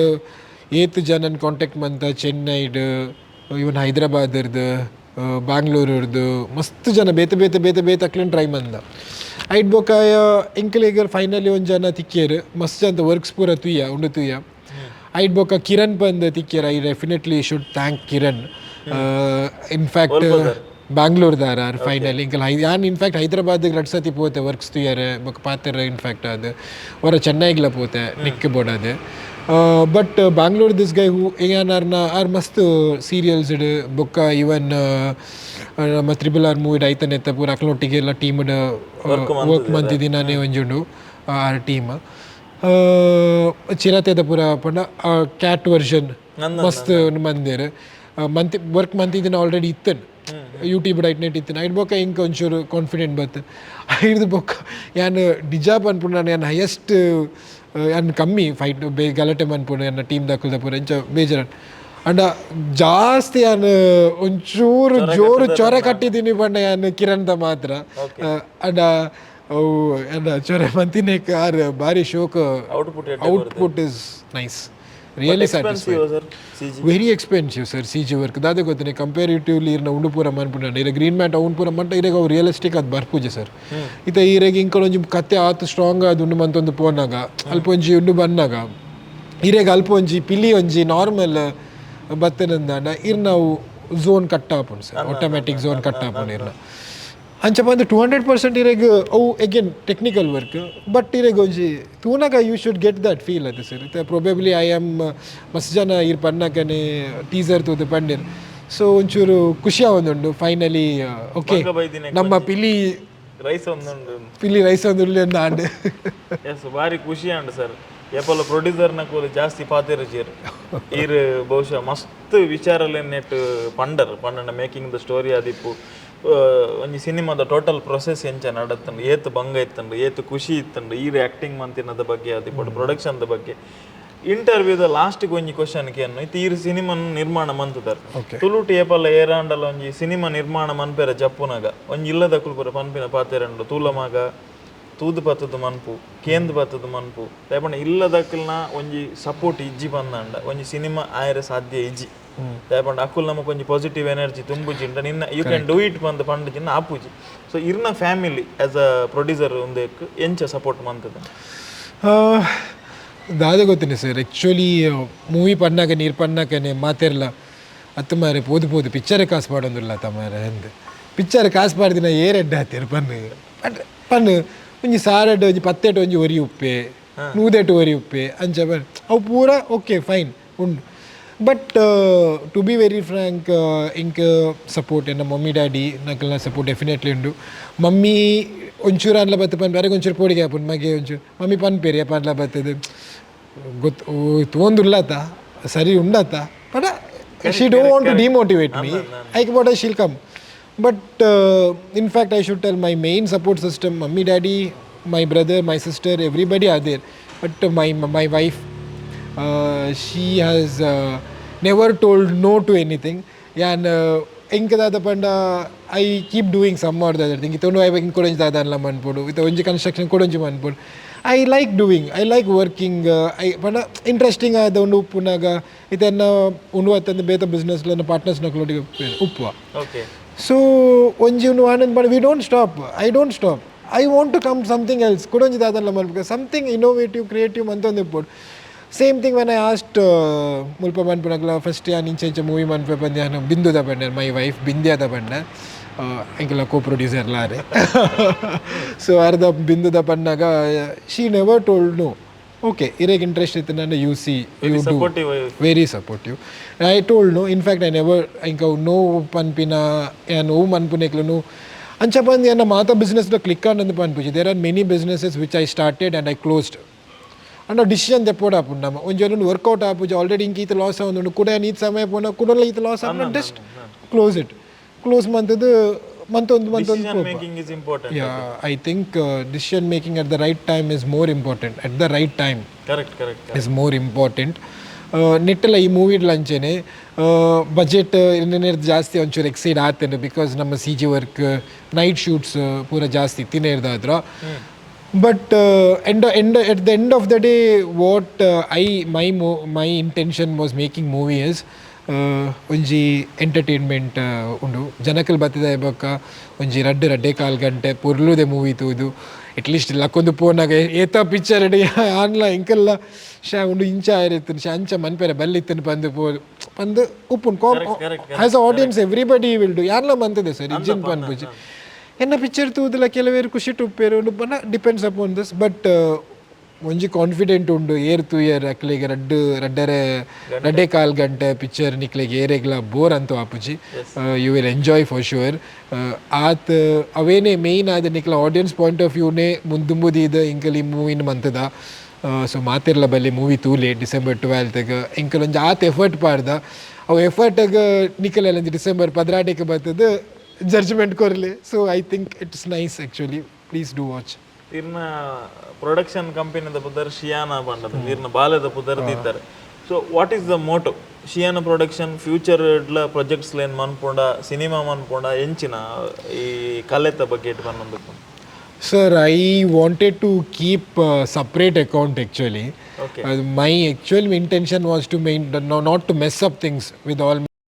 ಏತ್ ಜನನ್ ಕಾಂಟ್ಯಾಕ್ಟ್ ಮಂತ, ಚೆನ್ನೈಡ್, ಇವನ್ ಹೈದರಾಬಾದ್ರ್ದು, ಬ್ಯಾಂಗ್ಳೂರ್ದು ಮಸ್ತ್ ಜನ, ಬೇತೆ ಬೇತೆ ಬೇತೆ ಬೇತೆ ಅಕ್ಲೆನ್ ಟ್ರೈ ಮಂದ. ಐಟ್ ಬೊಕ ಎಂಕಲೆಗ್ ಫೈನಲಿ ಒಂಜಿ ಜನ ತಿಕ್ಕಿಯರು. ಮಸ್ತ್ ಜನ ವರ್ಕ್ಸ್ ಪೂರ ತುಯ್ಯ ಉಂಡು ತುಯ್ಯ. ಐಟ್ ಬೊಕ ಕಿರಣ್ ಪಂದ್ ತಿಕ್ಕಿಯರ್. I definitely should thank Kiran. In fact ಬ್ಯಾಂಗ್ಳೂರ್ದಾರ final. Ilkal high ಯಾನ್ ಇನ್ಫ್ಯಾಕ್ಟ್ ಹೈದರಾಬಾದ್ಗೆ ರಡ್ ಸತಿ ಪೋತೆ ವರ್ಕ್ಸ್ ತುಯ್ಯರೆ ಬೊಕ ಪಾತೆರ. ಇನ್ಫ್ಯಾಕ್ಟ್ ಅದು ಹೊರ ಚೆನ್ನೈಗ್ಲ ಪೋತೆ ನಿಕ್ ಬೋಡದು. But Bangalore this guy who ಏನಾರ್ನ R ಮಸ್ತ್ ಸೀರಿಯಲ್ಸ್ ಬೊಕ್ಕ ಇವನ್ ನಮ್ಮ triple R movie ಐತನೆತ್ತ ಪೂರ ಅಕ್ಲೊಟ್ಟಿಗೆ ಎಲ್ಲ ಟೀಮ್ ವರ್ಕ್ ಮಂತಿದಿನಾನೇ ಒಂಜುಂಡು. ಆರ್ ಟೀಮ್ ಚಿರತೆದ ಪೂರ ಪಂಡ ಕ್ಯಾಟ್ ವರ್ಷನ್ ಮಸ್ತ್ ಮಂದೇರ್ ಮಂತಿ ವರ್ಕ್ ಮಂತಿದಿನ ಆಲ್ರೆಡಿ ಇತ್ತನ್, ಯೂಟ್ಯೂಬ್ ಐಟ್ ನೆಟ್ ಇತ್ತು. ಐಟ್ ಬೊಕ್ಕ ಇಂಕ ಒಂಚೂರು ಕಾನ್ಫಿಡೆಂಟ್ ಬತ್ತು. ಐಡ್ದು ಬೊಕ್ಕ ಯಾನ್ ನಿಜ ಪನ್ಪುಂಡು, ನಾನು ಯಾನ್ ಹೈಯೆಸ್ಟ್ ಯಾನ್ ಕಮ್ಮಿ ಫೈಟ್ ಬೇ ಗಲಾಟೆ ಮನ್ಪುಂಡು. ಎನ್ನ ಟೀಮ್ ದಾಕುಲ್ದ ಪೂರ ಇಂಚ ಬೇಜಾರ ಅಂಡ ಜಾಸ್ತಿ ಯಾನ್ ಒಂಚೂರು ಜೋರು ಚೊರೆ ಕಟ್ಟಿದ್ದೀನಿ ಪಂಡ ಯಾನ್ ಕಿರಣ್ದ ಮಾತ್ರ. ಅಂಡ ಅವು ಎನ್ನ ಚೊರೆ ಮಂತಿನೇಕ್ ಆರ್ ಬಾರಿ ಶೋಕ್. Output. Output is nice, really satisfied. Sir, CG? Very expensive sir, CG work. ದಾದೆ ಗೊತ್ತನೆ, ಕಂಪೇರಿಟಿವ್ಲಿ ಇರ್ನ ಉಂಡು ಪೂರ ಮನ್ಪುಂಡ ಇರ ಗ್ರೀನ್ ಮ್ಯಾಟ್ ಅವ್ನು ಪೂರ ಮಂಟ ಇರೆಗ್ ಅವು ರಿಯಲಿಸ್ಟಿಕ್ ಅದು ಬರ್ಪುಜೆ ಸರ್. ಇತ್ತ ಈರೆಗ್ ಇಂಕೊಳೊಂಜಿ ಕತ್ತೆ ಆತು ಸ್ಟ್ರಾಂಗ್ ಅದು ಉಂಡು ಮಂತೊಂದು ಪೋನಾಗ ಅಲ್ಪ ಒಂಜಿ ಉಂಡು ಬನ್ನಾಗ ಇರೆಗ್ ಅಲ್ಪ ಒಂಜಿ ಪಿಲಿ ಒಂಜಿ ನಾರ್ಮಲ್ ಬತ್ತನಂದಾಂಡ ಇರ್ನ ಅವು ಝೋನ್ ಕಟ್ ಆಪುಂಡು sir, automatic zone cut ಆಪುಂಡು ಇರ್ನ. ಅಂಚ ಬಂದು 200% ಇರೆಗ್ ಅವು again technical work, but ಇರೆಗ್ ಒಂಜಿ ತೂನಗ you should get that feel ಅದು sir. Probably I am ಮಸ್ತ್ ಜನ ಇರ್ ಪನ್ನಕನೆ ಟೀಸರ್ ತೂದು ಪಂಡಿರ್. ಸೊ ಒಂಚೂರು ಖುಷಿ ಆವೊಂದುಂಡು ಫೈನಲಿ ಓಕೆ ಬಂಗ ಬೈದಿನ ನಮ್ಮ ಪಿಲಿ ರೈಸ್ ಒಂದುಂಡು. ಪಿಲಿ ರೈಸ್ ಒಂದು ಅಂದ್. ಎಸ್, ಬಾರಿ ಖುಷಿ ಆಂಡ್ ಸರ್. ಏಪಲ ಪ್ರೊಡ್ಯೂಸರ್ನ ಕೂಲಿ ಜಾಸ್ತಿ ಪಾತೆರುಜೆರ್. ಈರ್ ಬಹುಶಃ ಮಸ್ತ್ ವಿಚಾರಲೆನ್ ನೆಟ್ ಪಂಡರ್ ಪಂಡಂಡ making the story ಆದಿಪ್ಪು, ಒಂಜಿ ಸಿನಿಮಾದ ಟೋಟಲ್ ಪ್ರೊಸೆಸ್ ಎಂಚ ನಡತ್ತಂಡು, ಏತ್ ಬಂಗ ಇತ್ತಂಡು, ಏತ್ ಖುಷಿ ಇತ್ತಂಡು, ಈರ್ ಆಕ್ಟಿಂಗ್ ಮಂತಿನದ ಬಗ್ಗೆ ಆದಿಪ್ಪು, ಪ್ರೊಡಕ್ಷನ್ the ಬಗ್ಗೆ. ಇಂಟರ್ವ್ಯೂದ ಲಾಸ್ಟ್ಗೆ ಒಂಜಿ ಕ್ವಶನ್ ಕೇನು. ಇತ್ತೆ ಈರ್ ಸಿನಿಮಾ ನಿರ್ಮಾಣ ಮಂತುದಾರ್. ತುಳುಟು ಏಪಲ್ಲ ಏರಾಂಡಲ ಒಂಜಿ ಸಿನಿಮಾ ನಿರ್ಮಾಣ ಮನ್ಪೆರ ಜಪ್ಪುನಗ ಒಂಜಿ ಇಲ್ಲದಕುಲು ಪೂರ ಪನ್ಪಿನ ಪಾತೆರಂಡು, ತೂಲ ಮಗ, ತೂದು ಪತ್ತದ ಮನ್ಪು, ಕೇಂದ್ ಪತ್ತದ ಮನ್ಪು. ದಾಯೆ ಇಲ್ಲದಕ್ಕಲ್ನ ಒಂಜಿ ಸಪೋರ್ಟ್ ಇಜ್ಜಿ ಬಂದಂಡ ಒಂಜಿ ಸಿನಿಮಾ ಆಯರೆ ಸಾಧ್ಯ ಇಜ್ಜಿ. ದಾಯೆ ಪಂಡ ಅಕುಲ್ ನಮಕ್ ಒಂಜಿ ಪಾಸಿಟಿವ್ ಎನರ್ಜಿ ತುಂಬುಜಿಂಡ ನಿನ್ನ you can do it ಬಂದು ಪಂಡುಜಿನ್ನ ಆಪುಜಿ. ಸೊ ಇರ್ನ family as a producer ಒಂದಕ್ಕೆ ಎಂಚ ಸಪೋರ್ಟ್ ಮಂತದ? ದಾದ ಗೊತ್ತಿನಿ sir, actually movie ಪನ್ನಾಗ ನೀರು ಪನ್ನಾಕನೆ ಮಾತೆರ್ಲ ಅತ್ತ ಮಾರೆ, ಪೋದು ಪೋದು ಪಿಕ್ಚರ್ ಕಾಸು ಪಾಡೊಂದುಲ್ಲ ಅತ್ತ ಮಾರೆ ಅಂದ್. ಪಿಕ್ಚರ್ ಕಾಸು ಪಾಡ್ದಿನ ಏರೆಡ್ಡ ಆತೇರು ಪನ್ನು. ಬಟ್ ಪನ್ನು ಒಂಜಿ ಸಾರಡ್ ಒಂಜಿ ಪತ್ತೆಟ್ ಒಂಜಿ ಒರಿ ಉಪ್ಪೆ, ನೂದೆಟ್ ಒರಿ ಉಪ್ಪೆ ಅಂಚ ಬನ್ ಅವು ಪೂರ ಓಕೆ ಫೈನ್ ಉಂಡು. But to be very frank, ಎಂಕ್ ಸಪೋರ್ಟ್ ಎನ್ನ ಮಮ್ಮಿ ಡ್ಯಾಡಿ ನಕಲ್ನ ಸಪೋರ್ಟ್ ಡೆಫಿನೆಟ್ಲಿ ಉಂಡು. ಮಮ್ಮಿ ಒಂಚೂರು ಅನ್ಲ ಬತ್ತು ಪನ್ಪೆ, ಅರೆಗ್ ಒಂಚೂರು ಪೋಡಿಗೆ ಆಪುಂಡು ಮಗೆ. ಒಂಚೂರು ಮಮ್ಮಿ ಪನ್ಪೇರಿ ಪನ್ಲ ಬತ್ತದು ಗೊತ್ತು ತೋಂದುಲ್ಲತ ಸರಿ ಉಂಡತ. But she don't want to demotivate me. ಐಕ್ but she'll come. But in fact, I should tell my main support system, mummy, daddy, my brother, my sister, everybody are there, but my wife, she has never told no to anything. ಯಾನ್ ಎಂಕದಾದ ಪಂಡ I keep doing some or the other thing. ಇತ್ತ ಒಂದು ಇಂಕೊಡೊಂಜಿ ದಾದನ್ಲ ಮನ್ಪೊಡು, ಇತ್ತ ಒಂಜಿ construction ಕೊಡೊಂಜಿ ಮನ್ಪೊಡು. I like doing, I like working. I ಪಂಡ ಇಂಟ್ರೆಸ್ಟಿಂಗ್ ಆದ ಉಂಡು ಉಪ್ಪುನಾಗ ಇದನ್ನ ಉಂಡು ಅತ್ತಂದು ಬೇತ ಬಿಸ್ನೆಸ್ ಪಾರ್ಟ್ನರ್ಸ್ ನಕ್ಲೊಟ್ಟಿಗೆ ಉಪ್ಪುವ. ಸೊ ಒಂಜಿ ಉಂಡು ಆನಂದ್ ಪಂಡ, we don't stop, I don't stop. I want to come something else. ಕುಡೊಂಜಿ ದಾದಲ್ಲ ಮಲ್ಪುಗ ಸಮಥಿಂಗ್ ಇನ್ನೋವೇಟಿವ್, ಕ್ರಿಯೇಟಿವ್ ಮಂತೊಂದು ಇಪ್ಪೊಡು. Same thing when I asked ಮುಲ್ಪ ಮನ್ಪುನಗ್ಲ ಫಸ್ಟ್ ಯಾನ್ ಇಂಚ ಇಂಚ ಮೂವಿ ಮನ್ಪೆ ಪಂದ್ ಯಾನ್ ಬಿಂದುದ ಪಂಡೆ, my wife ಬಿಂದ್ಯಾದ Pande, ಎಂಕಲ co producer ಲಾರೆ. ಸೊ ಅರ್ಧ ಬಿಂದುದ ಪನ್ನಾಗ she never told no. Okay, ಇರೆಗ್ ಇಂಟ್ರೆಸ್ಟ್ ಇತ್ತು ನಾನು, U C, you do. Supportive. Very supportive. I told no. In fact, I never ಇಂಕ ನೋ ಪನ್ಪಿನ ಯಾನ್ ಓ ಮನ್ಪುನೆಕ್ಲುನು ಅಂಚ ಬಂದು ಎನ್ನ ಮಾತ ಬಿಸ್ನೆಸ್ ಕ್ಲಿಕ್ ಆನಂದ್ ಪನ್ಪುಜಿ. There are many businesses which I started and I closed. And decision ದೆಪ್ಪೋಡು ಆಪುಂಡು ನಮ್ಮ ಒಂಜಿ ಒಂಜಿ ವರ್ಕೌಟ್ ಆಪುಜಿ. ಆಲ್ರೆಡಿ ಇಂಕ ಈತ ಲಾಸ್ ಆವೊಂದುಂಡು, ಕುಡ ಈತ್ ಸಮಯ ಪೋನ ಕುಡಲ ಈತ ಲಾಸ್ ಆಪುಂಡು. Just close it. Close ಮಂತದ್ದು ಮಂತೊಂದು ಮಂತೊಂದು. Decision making is important. Yeah, I think decision making at the right time is more important. At the right time correct correct is more important. ನಿಟ್ಟಲ ಈ ಮೂವಿಡ್ಲ ಅಂಚೆನೆ ಬಜೆಟ್ ಇನ್ನೇರ್ದು ಜಾಸ್ತಿ ಒಂಚೂರು exceed ಆತೇನೆ, because ನಮ್ಮ C G work, night shoots ಪೂರ ಜಾಸ್ತಿ ತಿನ್ನೇರ್ದಾದ್ರ. But end at the end of the day, what I my my intention was making movie is ಒಂಜಿ ಎಂಟರ್ಟೈನ್ಮೆಂಟ್ ಉಂಡು. ಜನಕಲ್ ಬತ್ತಿದ ಬೊಕ್ಕ ಒಂಜಿ ರಡ್ಡ್ ರಡ್ಡೆ ಕಾಲು ಗಂಟೆ ಪೊರ್ಲುದೆ ಮೂವಿ ತೂದು ಅಟ್ಲೀಸ್ಟ್ ಲಕ್ಕೊಂದು ಪೋನಾಗ ಏತ ಪಿಕ್ಚರ್ ಆನ್ಲ ಇಂಕೆಲ್ಲ ಶಾ ಉಂಡು ಇಂಚ ಆಯಿರ್ತೇನೆ, ಶಾ ಅಂಚ ಮನ್ಪೆರೆ ಬಲ್ಲಿತ್ತೇನೆ ಪಂದು ಪೋ ಪಂದು ಉಪ್ಪುಂಡು. As a audience, everybody will do. ಯಾರ್ಲ ಮಂತದೆ ಸರ್, ಇಂಜಿನ್ ಪನ್ಪುಜಿ. ಎನ್ನ ಪಿಕ್ಚರ್ ತೂದಿಲ್ಲ ಕೆಲವೇರು ಖುಷಿ ಉಪ್ಪೇರು ಉಂಡು ಪಂಡ ಡಿಪೆಂಡ್ಸ್ ಅಪಾನ್ this. But ಒಂಜಿ ಕಾನ್ಫಿಡೆಂಟ್ ಉಂಡು, ಏರ್ ತೂಯರ್ ಅಕ್ಲೆಗೆ ರಡ್ಡು ರಡ್ಡರೆ ರಡ್ಡೆ ಕಾಲು ಗಂಟೆ ಪಿಕ್ಚರ್ ನಿಕ್ಲೆಗೆ ಏರೆಗ್ಲ ಬೋರ್ ಅಂತೂ ಆಪುಜಿ. You will enjoy for sure. ಆತ್ ಅವೇನೇ ಮೇಯ್ನ್ ಆದ ನಿಕ್ಲ ಆಡಿಯನ್ಸ್ ಪಾಯಿಂಟ್ ಆಫ್ ವ್ಯೂನೇ ಮುಂದುಂಬುದೀದ ಇಂಕಲ್ ಈ ಮೂವಿನ ಮಂತದ. ಸೊ ಮಾತಿರ್ಲ ಬಲ್ಲಿ, ಮೂವಿ ತೂಲೆ ಡಿಸೆಂಬರ್ 12ಗೆ. ಇಂಕಲ್ ಒಂಜಿ ಆತ್ ಎಫರ್ಟ್ ಪಾಡ್ದ, ಅವು ಎಫರ್ಟ್ಗೆ ನಿಕಲೆಲ್ಲ ಒಂಜಿ ಡಿಸೆಂಬರ್ 12ಕ್ಕೆ ಬರ್ತದೆ judgment ಕೊರ್ಲಿ. So I think it's nice, actually. Please do watch. ಇರ್ನ ಪ್ರೊಡಕ್ಷನ್ ಕಂಪನಿದ ಪುದರ್ ಶಿಯಾನ ಪಂಡದ, ಇರ್ನ ಬಾಲೆದ ಪುದರ್ ದಿತ್ತಾರೆ. So what is the motto, Shiyana Production? Future projects line ಮನ್ಪುಂಡ, ಸಿನಿಮಾ ಮನ್ಪುಂಡ, ಎಂಚಿನ ಈ ಕಲೆತ ಬಗ್ಗೆ ಪನ್ನೊಂದು? Sir, I wanted to keep a separate account, actually. Okay. My actual intention was to main, no, not to mess up things with all